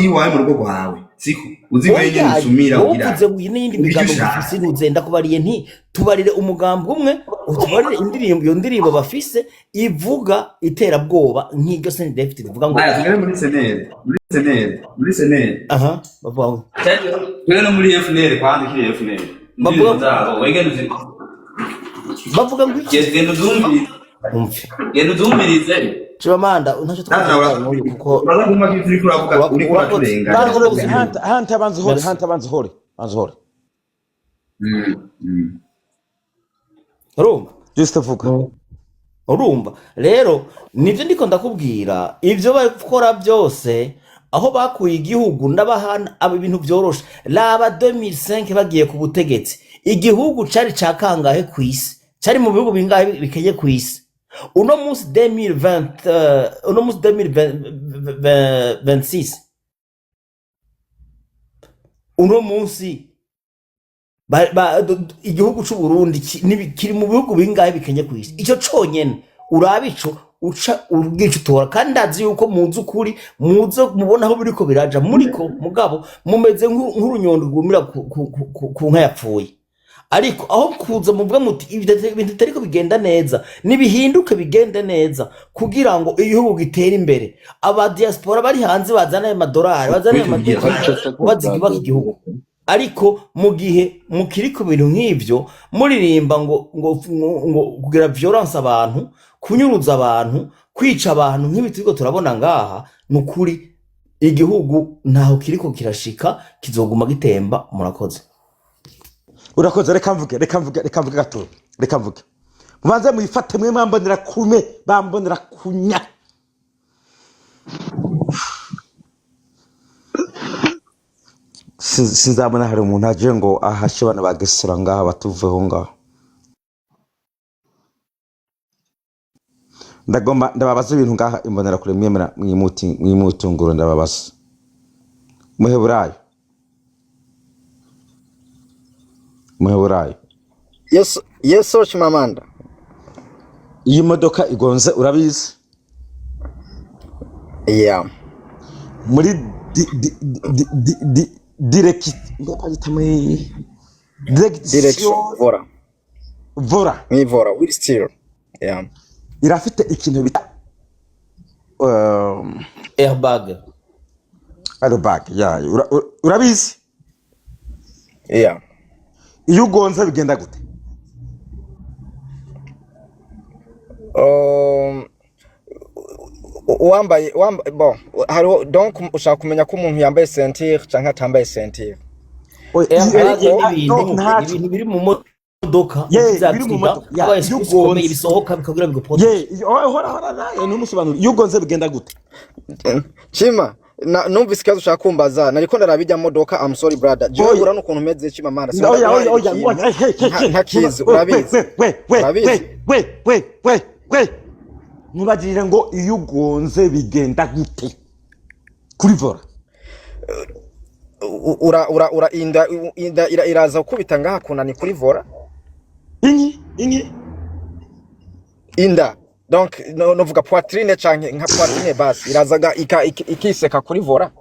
iwawe mu rugo rwawe, siko uzi wenyine Oya, usumira wowe ugira uvuze ngo iyi n'iyindi ibyo migambo ushaka. bafise ntuze, ndakubariye nti tubarire umugambi umwe, utubarire indirimbo, iyo ndirimbo bafise ivuga iterabwoba nk'iryo CNDD-FDD ivuga ngo. Aya, tugere muri CNL, muri CNL. Aha, bavuga ngo Tugere no muri FNL, kwanza ikiri FNL. Bavuga indirimbo zabo wegende bavuga ngo iki? Genda uzumvirize. Umve. Genda uzumvirize. Chimamanda, ntacyo twavuga n'uyu kuko uraza kumva ko ivyo uriko uravuga uriko urakoze. uraturenganya. Urakoze. Hanta, banza uhore. Merci. Hanta, banza uhore, banza uhore. Urumva? Just vuga. Urumva rero, nibyo ndiko ndakubwira, ibyo bakora byose, aho bakuye igihugu n'abahana aba ibintu byoroshe. Raba 2005 bagiye ku butegetsi, igihugu cari ca kangahe ku isi? Cari mu bihugu bingahe bikenye ku isi? Uno munsi 2020, uno munsi 2026, uno munsi igihugu c'u Burundi kiri mu bihugu bingahe bikenye ku isi? Ico conyene uraba, ico uca ubwica utora. Kandi ndazi yuko muzi ukuri, muze mubona aho biriko biraja muriko, mugabo mumeze nk'urunyondo rwumira ku nka yapfuye. Ariko aho kuza muvuga muti ibintu bitariko bigenda neza, nibihinduke bigende neza kugira ngo igihugu gitere imbere, aba diaspora bari hanze bazane ayo madolari, bazane ayo madevize, bazubaka igihugu. Ariko mu gihe mukiri ku bintu nk'ivyo, muririmba ngo kugira violence abantu, kunyuruza abantu, kwica abantu nk'ibi turiko turabona ngaha, ni ukuri igihugu ntaho kiriko kirashika, kizoguma gitemba. Murakoze. Urakoze. Reka mvuge, reka mvuge, reka mvuge gato, reka mvuge. Mubanze muyifate mwe mwambonera kume bambonera kunya. Sinzabona hari umuntu aje ngo ahashe bana bagesera ngaha batuveho ngaha. Ndagomba ndababaza ibintu ngaha imbonera kure mwemera mwimuti mwimutunguro. Ndababaza, Muheburayo, Muheburayo. Yes, Chimamanda. Iyi modoka igonze, urabizi? Yeah. Muri di di di di di direct bayita muri Direction direction Volant. Volant. Ni volant, wheel steer. Yeah. Irafite ikintu bita airbag. Airbag ya, urabizi? Yeah. Iyo ugonze bigenda gute? Uwambaye, bon, hariho, donc ushaka kumenya ko umuntu yambaye ceinture canke atambaye ceinture. Oya, Airbag iyo ni no, ibintu ntaco. ibintu biri mu modoka Ye, ugize biri mu accident, modoka ya, habaye iyo stress ikomeye, ugonze bisohoka bikagira biguprotege. Ye, oya, hora hora nayo ntumusobanure, iyo ugonze bigenda gute? Chima, numvise ikibazo ushaka kumbaza, nariko ndaraba ijya modoka. I'm sorry brother. Jewe Oya. urabona ukuntu meze, Chimamanda. Sinda Oya, oya, guharira oya, ikintu oya, hey, hey, hey, ntakizi, we we urabizi. we we we we Urabizi. we we we we ntubagirire ngo iyo ugonze bigenda gute kuri volant? Ura inda iraza gukubita ngaha kunani kuri volant. Inki inki. Inda donc no novuga poitrine canke nka poitrine basi irazaga ikiseka kuri volant.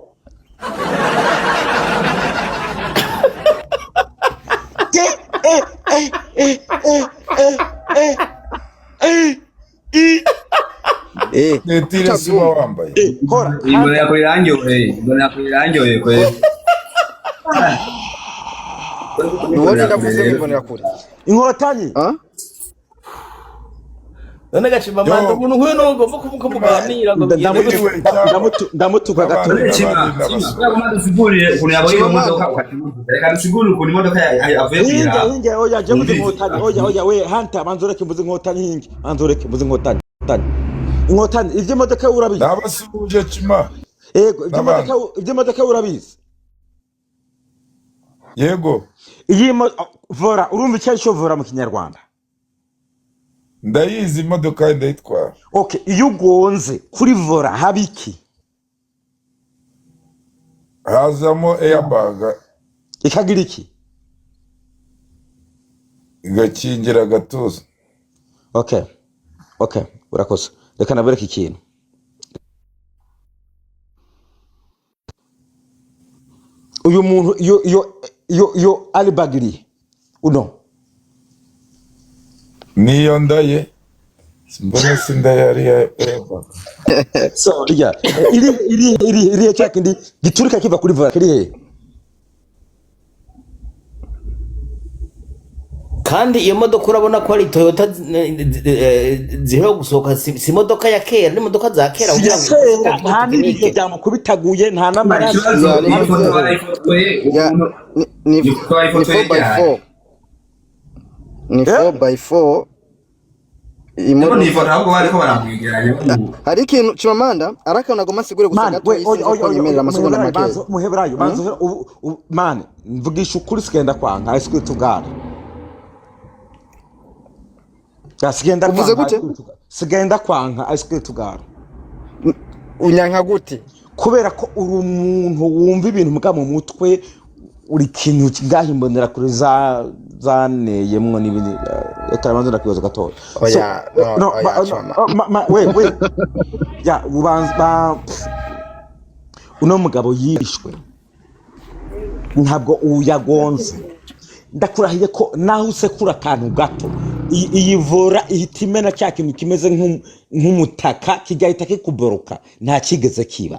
Eh, eh, eh, eh, eh, eh, eh, eh, Eh, Netire si uba utavyumva. wambaye. Eh, hora Imbona hanta yakure irangyoheye, imbona yakure irangyoheye kwe. Nuwo ndavuze imbonera kure. Inkotanyi. Ah? None Gacimamanda, Yo, umuntu nk'uyu niwe ugomba kuba muganira ngo bigende gute? mwiriwe cyangwa Ndamutuka n'abandi gato. Chima, n'abandi Chima, n'abasore. kubera ko dusigurire ukuntu yabonye iyo Chimamanda. modoka ukakimuvuga. Reka dusigurire ukuntu imodoka avuye Hinge kuyiraba. hinge, oya, je mvuze Wumvise? inkotanyi, oya oya, we hanta banza ureke mvuze inkotanyi, hinge banza ureke mvuze inkotanyi. Inkotanyi, inkotanyi, ivy'imodoka urabizi? Nabasuhuje Chima Yego, ivy'imodoka n'abandi. ivy'imodoka urabizi? Yego, Iyi volant, urumva icyo aricyo volant mu Kinyarwanda? Ndayizi imodoka, ndayitwara. Okay, iyo ugonze kuri volant haba iki? Hazamo airbag. Ikagira iki? Igakingira agatuza. Okay, urakoze. Reka nabereke ikintu. Uyu muntu iyo airbag iri uno. Niyo ndaye mbona si ndaye ari airbag. So yeah, iri cya kindi giturika kiva kuri volant kiri he? Kandi iyo modoka urabona ko ari Toyota ziheruka gusohoka, si imodoka ya kera, ni imodoka za kera Si kugira ya ngo kera, ifite nta n'ibiyo tekinike. byamukubitaguye, nta Chima, n'amaraso. ikibazo, Ya, ni iyi foto nzego. barayifotoye Ya, ukuntu ni iyi foto ni bayifotoye ryari? 4x4. Ni Eh? 4x4 Ndabona iyi imodoka. foto ahubwo bariko baramwegeranya bamu. Hari ikintu Chimamanda arakana agomba asigure gusa Man, gato we, oya, sinzi oya, ko oya, nyemerera amasegonda muheburayo make. banza, muheburayo banza, man, mvugisha ukuri, sigenda kwanga, I swear to God. Ya, sigenda Uvuze kwanga, I gute? swear to God. Sigenda kwanga, I swear to God. Unyanka gute? Kubera ko uri umuntu wumva ibintu mbwa mu mutwe, uri kintu ngaho imbonera kure za zaneyemwo n'ibindi. Reka banza ndakibazo gatoya. So Oya, no, no, oya ba, no, Chimamanda. oh, ma, ma, we we ya ubanza ba uno mugabo yishwe ntabwo uyagonze. Ndakurahiye ko naho usekura akantu gato, iyi volant ihita imena cya kintu kimeze nk'umutaka kigahita kikuboroka. Nta kigeze kiba,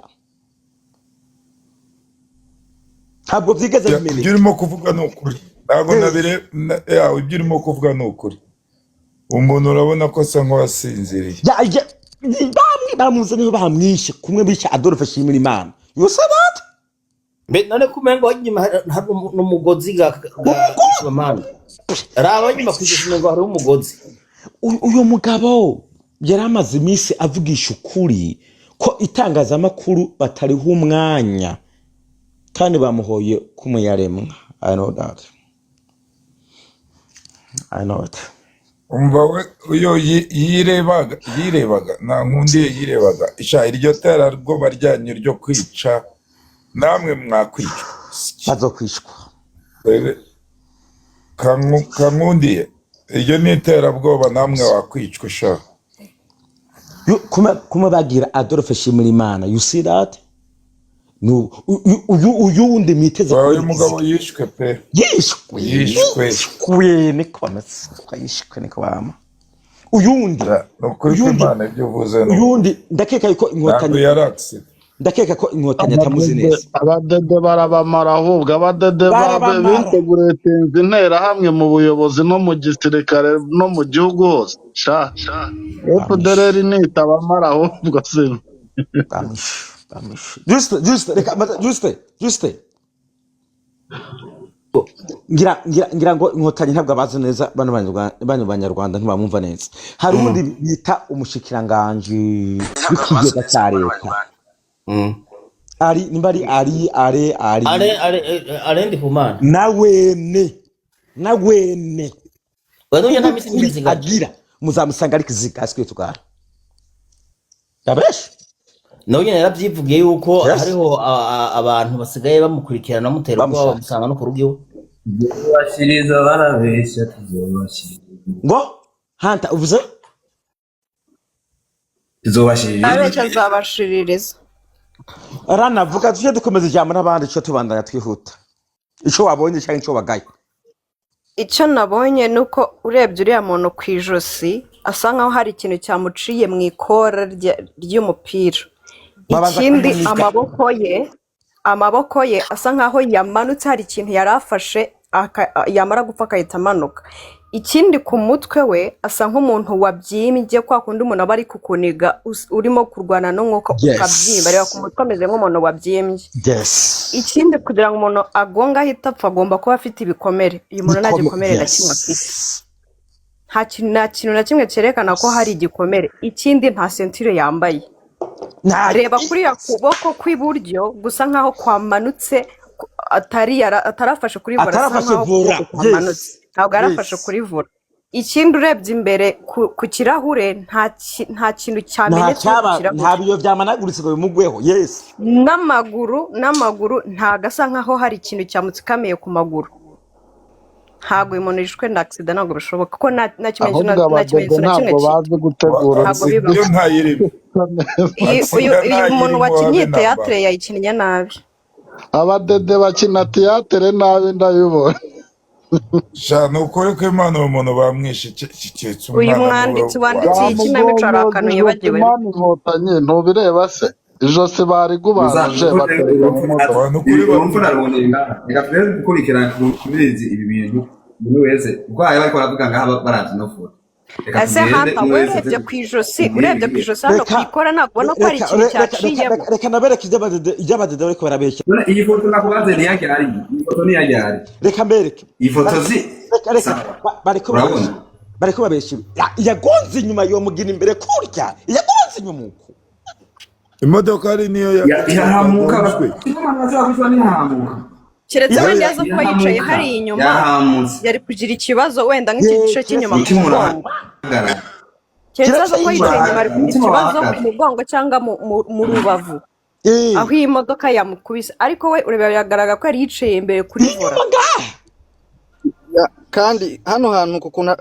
ntabwo byigeze Ibyo bimeneka. urimo kuvuga ni ukuri. Ntabwo Eh, nabire yawe, ibyo urimo kuvuga ni ukuri. Umuntu urabona ko asa nk'uwasinziriye. Ya, bamwe bamuzanye bamwishe kumwe bishe Adolphe Shimirimana. You say that? Mbe none ko umengo inyuma hari n'umugozi ga Umugozi. Chimamanda, raba inyuma kw'ijosi umengo hariho umugozi. Uyu mugabo yari amaze iminsi avugisha ukuri ko itangazamakuru batariho umwanya, kandi bamuhoye kumuyaremwa. I know that, I know it. Umva we, uyo yirebaga nta nkundiye yirebaga. Isha iryo terabwoba ryanyu ryo kwica, namwe mwakwicwa. Bazokwishwa. Wewe, Kankundiye, iryo ni iterabwoba, namwe wakwicwa sha. Kuma bagira Adolphe Shimirimana, you see that? No, uyu wundi mwiteze Uyu kubona mugabo ikiziga. yishwe pe. Yishwe. Yishwe. Yishwe niko bameze, yishwe niko bama uyundi. Ni ukuri Uyundi kw'Imana, ibyo uvuze ni ukuri. Uyundi ndakeka yuko Ntabwo inkotanyi yari accident. Ndakeka ko inkotanyi atamuzi Abadede neza. abadede barabamara ahubwo abadede Barabamara. biteguriye tinza interahamwe mu buyobozi no mu gisirikare no mu gihugu hose sha. FDLR nitabamara ahubwo sino. Bamwishe, bamwishe. Juste, juste, reka juste, juste, ngira ngo inkotanyi ntabwo abazi neza bano banyarwanda ntibamwumva neza. Hari uwundi bita umushikiranganji w'ikigega cya leta, ari nimba ari ari are ari Are Ndikumana. Nawene Wewe nta misi kubw'ukuri myizigaje. Agira muzamusanga ari kiziga asigaye tugara yabeshe. Nawe nyene yaravyivugiye yuko Yes. hariho abantu basigaye bamukurikirana bamutera ubwoba, Bamushaka. bamusanga no ku rugo iwe. Tuzobashiriza barabeshya, tuzobashiriza. Ngo hanta uvuze. Izobashiririza. Abenshi azabashiririza. Ranavuga tujye dukomeza ijambo n'abandi, ico tubandanya twihuta, ico wabonye cyangwa ico wagaye. Icyo nabonye ni uko urebye uriya muntu ku ijosi asa nkaho hari ikintu cyamuciye mu ikora ry'umupira. Babanza Ikindi, kumuniga. amaboko ye asa nkaho yamanutse, hari ikintu yari afashe, yamara gupfa agahita amanuka. Ikindi, ku mutwe we asa nk'umuntu wabyimbye, kwa kundi umuntu aba ari kukuniga, urimo kurwana n'umwuka ukabyimba. Reba ku mutwe, ameze nk'umuntu wabyimbye. Ikindi, kugira ngo umuntu agonge ahita apfa, agomba kuba afite ibikomere. Uyu muntu nta gikomere na kimwe afite. Nta kintu na kimwe cyerekana ko hari igikomere. Ikindi, nta ceinture yambaye. Reba kuriya kuboko kw'iburyo gusa nkaho kwamanutse, atarafashe kuri volant, asa Atarafashe nkaho volant. ukuboko kwamanutse. Ntabwo yarafashe kuri volant. Ikindi, urebye imbere ku kirahure, nta kintu Nta cyamenetse ku cyaba nta kirahure. biyo byamanaguritse ngo bimugweho. N'amaguru ntago asa nkaho hari ikintu cyamutsikamiye ku maguru. Ntabwo uyu muntu yishwe na accident, ntabwo bishoboka ko nta kimenyetso Ahubwo nta kimenyetso abadede na kimwe ntabwo bazi gutegura. ntabwo bibaho. Yo ntayirimo. Uyu Accident uyu muntu ntayirimo habe wakinnye namba. théâtre yayikinnye nabi. Abadede bakina théâtre nabi, ndabibona. Sha, ni ukuri ko Imana, uwo muntu bamwishe keretse Uyu umwana niwe mwanditsi wanditse iyi kinamico hari Bamugonyoza akantu ijosi. yibagiwe. Mani inkotanyi, ntubireba se? Ijosi barigubaje batereka mu modoka. Abantu ukuri Urupfu naruboneye ngaha. Reka turebe gukurikirana kubirizi ibi bintu, umuntu wese kuko hari bariko baravuga ngaha baravye ino foto. Reka Ese tugende Hanta, umwe wese urebye ku ijosi, tubwire urebye ku ibiri. ijosi hano ku Reka ikora, ntabwo ubona ko hari reka ikintu reka reka cyaciyemo? Reka reka nabereke iby'abadede bariko barabeshya. None iyi foto nakubaze ni iyagihari? Iyi foto ni iyagihari? Reka mbereke. Iyi foto zi Reka reka sawa. Bariko Urabona? babeshya, bariko babeshya. Yagonze inyuma, yomugira imbere kurya yagonze inyuma uko. Imodoka ari niyo Irahamuka. yagonzwe. Abantu bashobora kwicwa n'ihahamuka. Keretse wenda yaza kuba yicaye Irahamuka. hariya inyuma, Yahamutse. yari kugira ikibazo wenda nk'iki gice cy'inyuma ku Umutima mugongo. urahagarara. Keretse aza kuba yicaye inyuma, ari kugira Umutima ikibazo ku urahagarara. mugongo cyangwa mu rubavu aho iyi modoka yamukubise, ariko we ureba biragaragara ko yari yicaye imbere kuri volant. Ya, kandi hano hantu kukuntu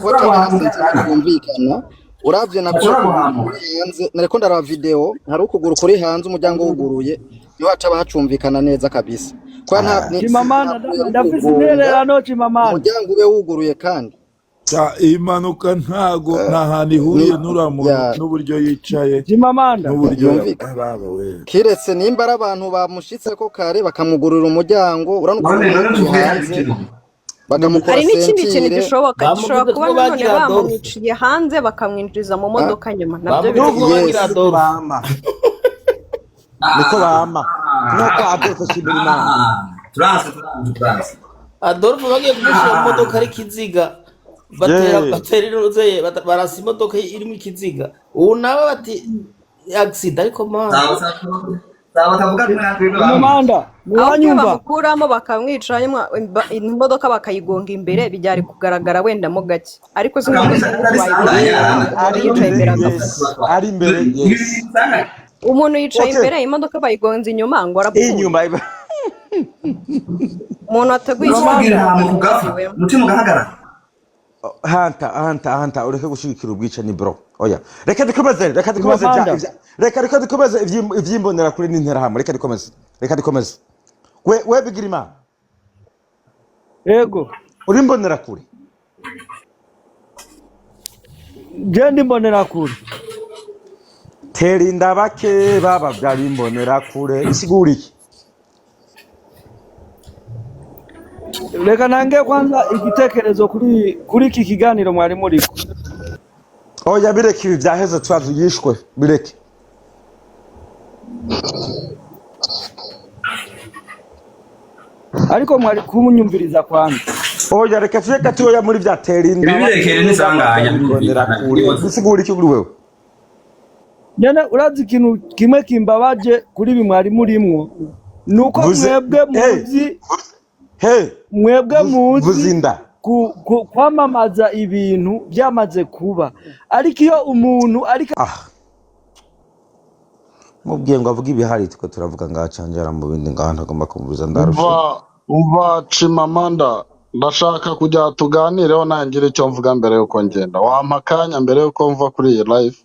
kuba cyangwa ceinture twumvikana, uravye na Bashobora kuri guhamuka. hanze, nariko ndaraba video, hari ukuguru kuri hanze, umuryango wuguruye, niho haca hacumvikana neza kabisa kwa nta Chimamanda, ntabwo yari ndafise kugonga intererano, Chimamanda. umuryango ube wuguruye kandi Sha, iyi mpanuka ntago nta hantu ihuriye n'uriya muntu n'uburyo yicaye Chimamanda. n'uburyo Yumvikana. baba we. Kiretse nimba ari abantu bamushitseko kare bakamugurira umuryango, urabona ukuntu None uri tuvuge hari hanze ikintu. bakamukora Hari n'ikindi kintu ceinture. gishoboka, gishobora Bamuvuze kuba ko nanone bagira Adolphe. bamwiciye hanze bakamwinjiza mu modoka nyuma, nabyo Bamuvuze ko birashoboka. bagira Adolphe. Bama niko bama nuko Adolphe ashimira Imana. Turanse, turanse, turanse. Adolphe bagiye kumushyira mu modoka ari ikiziga, batera batera iruze barasa imodoka irimo ikiziga. Ubu nawe bati accident, ariko man. Sawa sawa sawa, batavuga rumwe natwe bamwe. Chimamanda, Aho iyo muranyumva? bamukuramo bakamwica, hanyuma imodoka bakayigonga imbere, byari kugaragara wenda mo gake, ariko sinumva Bakamwica ko ari wayigonga sanganya. Ari umuntu yicaye imbere imbere agapfa. yes, ari imbere, yes. Umuntu yicaye Okay. imbere, imodoka bayigonze inyuma, ngo arapfuye. Inyuma. Umuntu wateguye Urashobora ikinamico kugira ntabwo ahantu ugapfa abiteguwemo. umutima ugahagarara. Hanta, hanta, hanta, ureke gushigikira ubwicanyi bro. Oya, reka dukomeze, reka dukomeze Chimamanda. reka dukomeze ivy'imbonera kuri n'interahamwe. Reka dukomeze, reka dukomeze. We bigira Imana. Yego. Uri imbonera kure? Je ndi imbonerakure. Tera inda bake babavyara imbonera kure, isigura iki? Reka nange kwanza igitekerezo kuri iki kiganiro mwari muriko. Oya, bireke, ibi vyaheze, twazi yishwe, bireke. Ariko mwari kumunyumviriza kwanza. Oya, reka tuje gatoya muri vya tera inda Ibi birekere bake n'isanganya babavyara imbonera birumvikana. kure, bisigura iki kuri wewe? Nyene urazi ikintu kimwe kimbabaje kuri ibi mwari murimwo, nuko Vuze mwebwe hey muzi hey mwebwe vuze muzi inda kwamamaza ibintu byamaze kuba, ariko iyo umuntu ariko mubwiye ngo avuge ibihari, twe turavuga ngaha canjara mu bindi ngaha ntagomba kumvuza ndarusha. Umva Chimamanda, ndashaka kugira tuganireho nangira icyo mvuga mbere yuko ngenda. Wampa akanya mbere yuko mva kuri iyi live?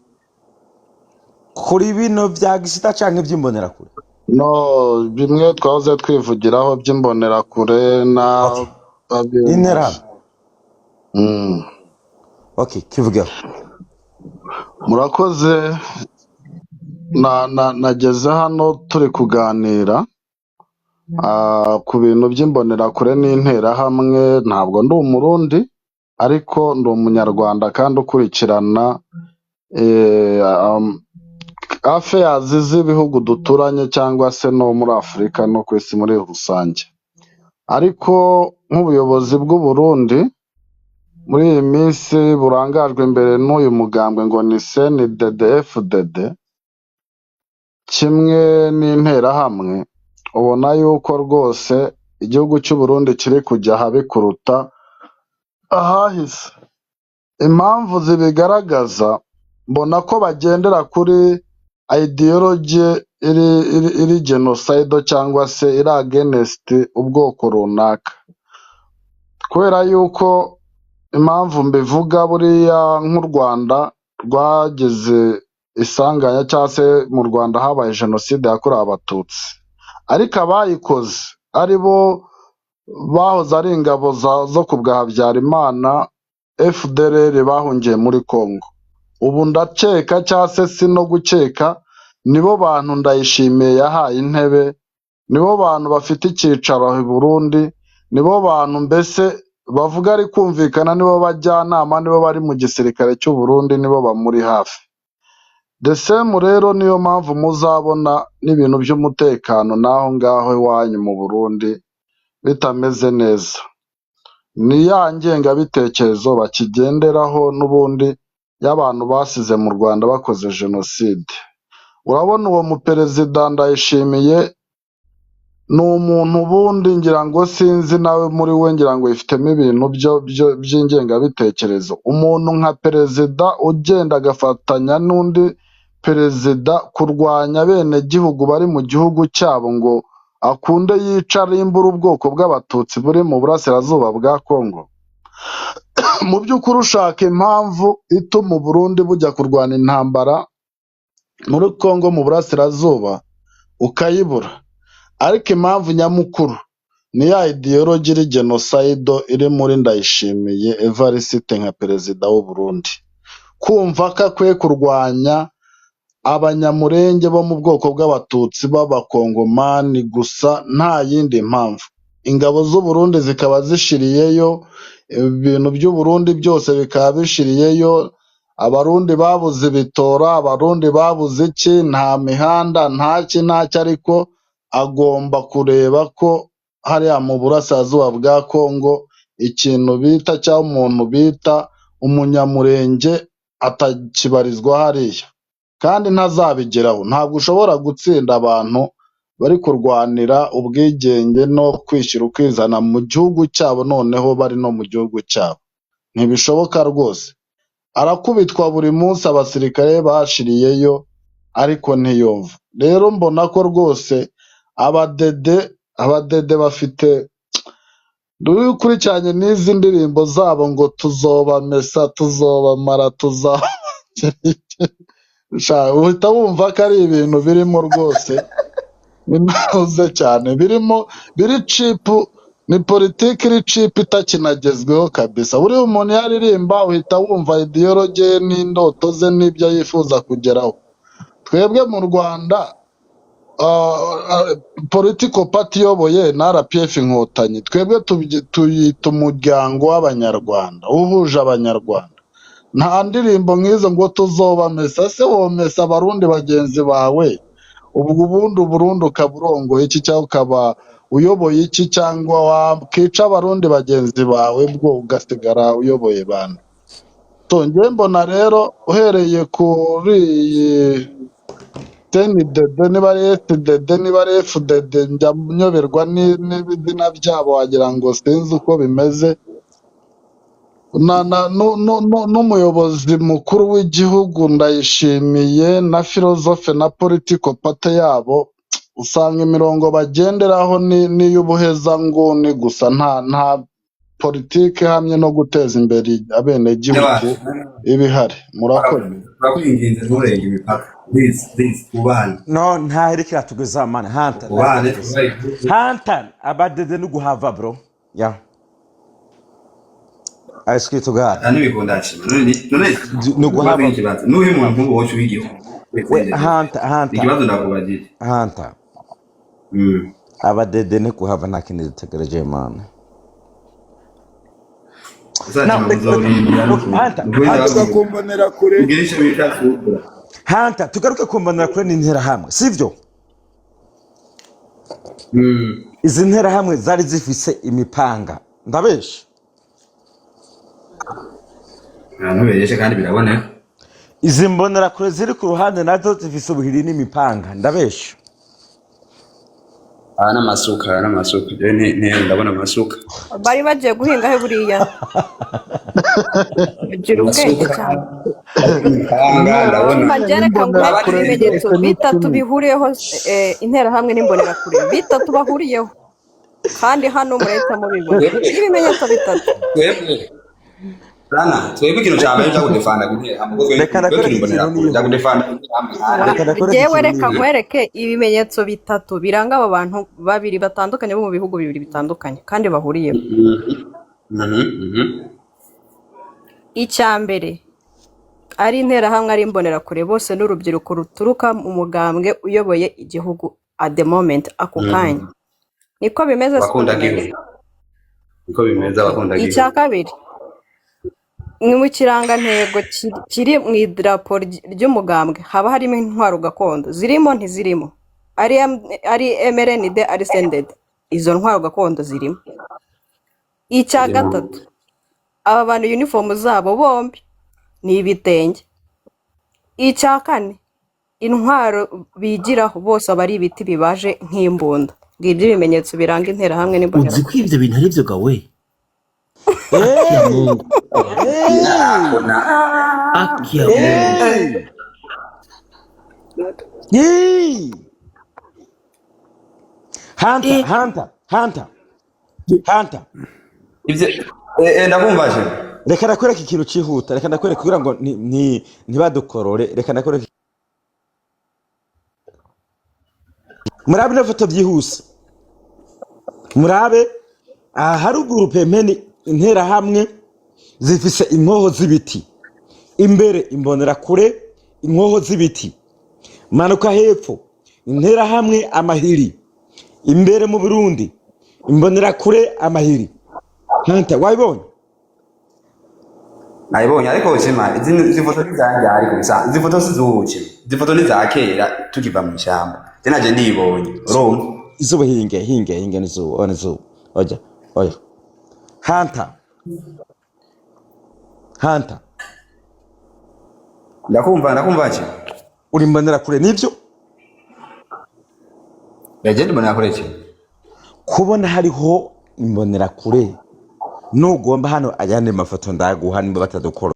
Kuri bino vya gisita canke vy'imbonerakure? No, bimwe twahoze twivugiraho by'imbonerakure na Okay. Interahamwe. Okay, kivugeho. Murakoze. Nageze hano turi kuganira ku bintu by'imbonerakure n'interahamwe. Ntabwo ndi umurundi, ariko ndi umunyarwanda kandi ukurikirana affairs z'ibihugu duturanye cyangwa se no muri Afurika no ku isi muri rusange. Ariko nk'ubuyobozi bw'u Burundi muri iyi minsi burangajwe imbere n'uyu mugambwe ngo ni CNDD-FDD kimwe n'interahamwe, ubona yuko rwose igihugu cy'u Burundi kiri kujya ahabi kuruta ahahise. Impamvu zibigaragaza, mbona ko bagendera kuri ideology iri genocide cyangwa se iri against ubwoko runaka. Kubera yuko impamvu mbivuga, buriya nk'u Rwanda rwagize isanganya cyangwa se mu Rwanda habaye jenoside yakorewe abatutsi, ariko abayikoze ari bo bahoze ari ingabo zo ku bwa Habyarimana, FDLR, bahungiye muri Congo. Ubu ndakeka cyangwa se si no gukeka, nibo bantu Ndayishimiye yahaye intebe, nibo bantu bafite icyicaro aho i Burundi, nibo bantu mbese bavuga ari kumvikana, nibo bajyanama, nibo bari mu gisirikare cy'u Burundi, nibo bamuri hafi. The same rero, niyo mpamvu muzabona n'ibintu by'umutekano n'aho ngaho iwanyu mu Burundi bitameze neza. Ni ya ngengabitekerezo bakigenderaho n'ubundi y'abantu basize mu Rwanda bakoze jenoside. Urabona uwo muperezida Ndayishimiye ni umuntu ubundi ngira ngo sinzi nawe muri we, ngira ngo yifitemo ibintu by'ingengabitekerezo. Umuntu nka perezida ugenda agafatanya n'undi perezida kurwanya abenegihugu bari mu gihugu cyabo ngo akunde yica arimbure ubwoko bw'abatutsi buri mu burasirazuba bwa Kongo. Mu by'ukuri ushaka impamvu ituma Uburundi bujya kurwana intambara muri Kongo mu burasirazuba ukayibura, ariko impamvu nyamukuru ni ya ideology iri genocide iri muri Ndayishimiye Evariste nka perezida w'u Burundi. Kumva ko akwiye kurwanya abanyamurenge bo mu bwoko bw'abatutsi b'abakongomani gusa nta yindi mpamvu. Ingabo z'u Burundi zikaba zishiriyeyo, ibintu by'u Burundi byose bikaba bishiriyeyo, abarundi babuze ibitora, abarundi babuze iki, nta mihanda, nta ki ntacyo, ariko agomba kureba ko hariya mu burasirazuba bwa Kongo ikintu bita cyangwa umuntu bita umunyamurenge atakibarizwa hariya, kandi ntazabigeraho. Ntabwo ushobora gutsinda abantu bari kurwanira ubwigenge no kwishyira ukizana mu gihugu cyabo, noneho bari no mu gihugu cyabo, ntibishoboka rwose. Arakubitwa buri munsi, abasirikare bashiriyeyo, ariko ntiyumva. Rero mbona ko rwose abadede bafite ukurikiranye n'izi ndirimbo zabo ngo tuzobamesa, tuzobamara, tuzaba, uhita wumva ko ari ibintu birimo rwose binahuze cyane, birimo biri cheap, ni politiki iri cheap itakinagezweho kabisa. Buriya umuntu iyo aririmba uhita wumva ideology ye n'indoto ze n'ibyo yifuza kugeraho. Twebwe mu Rwanda, political party iyoboye na RPF Inkotanyi, twebwe tuyita umuryango w'abanyarwanda uhuje abanyarwanda. Nta ndirimbo nk'izo ngo tuzobamesa. Se womesa abarundi bagenzi bawe, ubwo ubundi Uburundi ukaba urongoye iki cyangwa ukaba uyoboye iki, cyangwa wakica abarundi bagenzi bawe bwo ugasigara uyoboye bande? So njye mbona rero uhereye kuri iyi CNDD, niba ari SDD, niba ari FDD, njya nyoberwa n'ibizina byabo, wagira ngo sinzi uko bimeze, n'umuyobozi mukuru w'igihugu Ndayishimiye na philosophy na political party yabo, usanga imirongo bagenderaho ni n'iy'ubuhezanguni gusa, nta politiki ihamye no guteza imbere abenegihugu iba ihari. Murakoze. Turakwinginze nturenge imipaka. Please, please, ubahane. No, nta kiratugeza man. Hunter, Ubahane. nta Hunter, abadede no guhava bro. Yeah. I swear to God. Ntibikunda nshima. None No guhava. nkubaze ikibazo. Nuhe muntu nk'ubu woca ubigiho? We Hunter, Hunter. Ikibazo ndakubajije. Hunter. Abadede ni guhava nta kindi dutegereje man. Uzashima Now, muzorindira look, Hunter, n'ukuri. Hunter, Kumbonera kure. Ugire icyo bita sukura. Hunter, tugaruke kumbonera kure n'interahamwe, sivyo? Izi nterahamwe zari zifise imipanga. Ndabesha? Ntubeshe kandi biraboneka. Izi mbonerakure ziri ku ruhande nazo zifise ubuhiri n'imipanga. Ndabesha? Aya n'amasuka, aya n'amasuka. Jewe ndabona amasuka. Bari bagiye guhinga he buriya? Ugira ubwenge Amasuka. cyane. Imipanga ndabona. Shima, reka nguhe Imbonerakure ibimenyetso zose ni bitatu kimwe. bihuriyeho, interahamwe n'imbonerakure bitatu bahuriyeho, kandi hano murahita mubibona. Twebwe Ibimenyetso bitatu. twebwe Rana, twebwe ikintu ca mbere cyo kudefanda interahamwe kuko Reka twebwe turi ndakwereka ikintu imbonerakure cya nihuse. kudefanda interahamwe hanze. Reka ndakwereka Jewe ikintu reka nihuse. nkwereke ibimenyetso bitatu biranga aba bantu babiri batandukanye bo mu bihugu bibiri bitandukanye kandi bahuriyeho. Icya mbere, ari interahamwe ari imbonerakure, bose n'urubyiruko ruturuka mu mugambwe uyoboye igihugu at the moment, ako kanya. Niko bimeze, siko Abakunda bimeze? gihugu. Niko bimeze, abakunda Icya gihugu. kabiri, ni mu kirangantego kiri mu idarapo ry'umugambwe haba harimo intwaro gakondo. Zirimo, ntizirimo? Ari MRND, ari CNDD, izo ntwaro gakondo zirimo. Icya Zirimo. gatatu, aba bantu uniform zabo bombi ni ibitenge. Icya kane, intwaro bigiraho bose aba ari ibiti bibaje nk'imbunda. Ngibyo ibimenyetso biranga interahamwe Uzi n'imbonerakure. ko ibyo bintu ari byo gawe? Akia Mungu. Akona. Akia Mungu. Hey! Hunter, Hunter, Hunter, Hunter. Ivyo ndakumva je. Reka ndakwereka ikintu cyihuta. Reka ndakwereka kugira ngo ntibadukorore. Reka ndakwereka. Murabe ino foto byihuse. Murabe aha haruguru pembeni interahamwe zifise inkoho z'ibiti. Imbere imbonerakure inkoho z'ibiti. Manuka hepfo interahamwe amahiri. Imbere mu Burundi imbonerakure amahiri. Hunter, wabibonye? Nayibonye ariko shima izi foto ni zanjye ariko bisa. Izi foto si z'ubu shima. Izi foto ni za kera tukiva mu ishyamba. Je naje ndibonye. Urumva? Izuba hinge hinge hinge n'izuba ona izuba oya oya. Hunter, Hunter. Ndakumva, ndakumva che. Uri imbonerakure nibyo? Yaje ndibona che. Kubona hariho imbonerakure nugomba hano ayandi mafoto ndaguha nimba batadukora.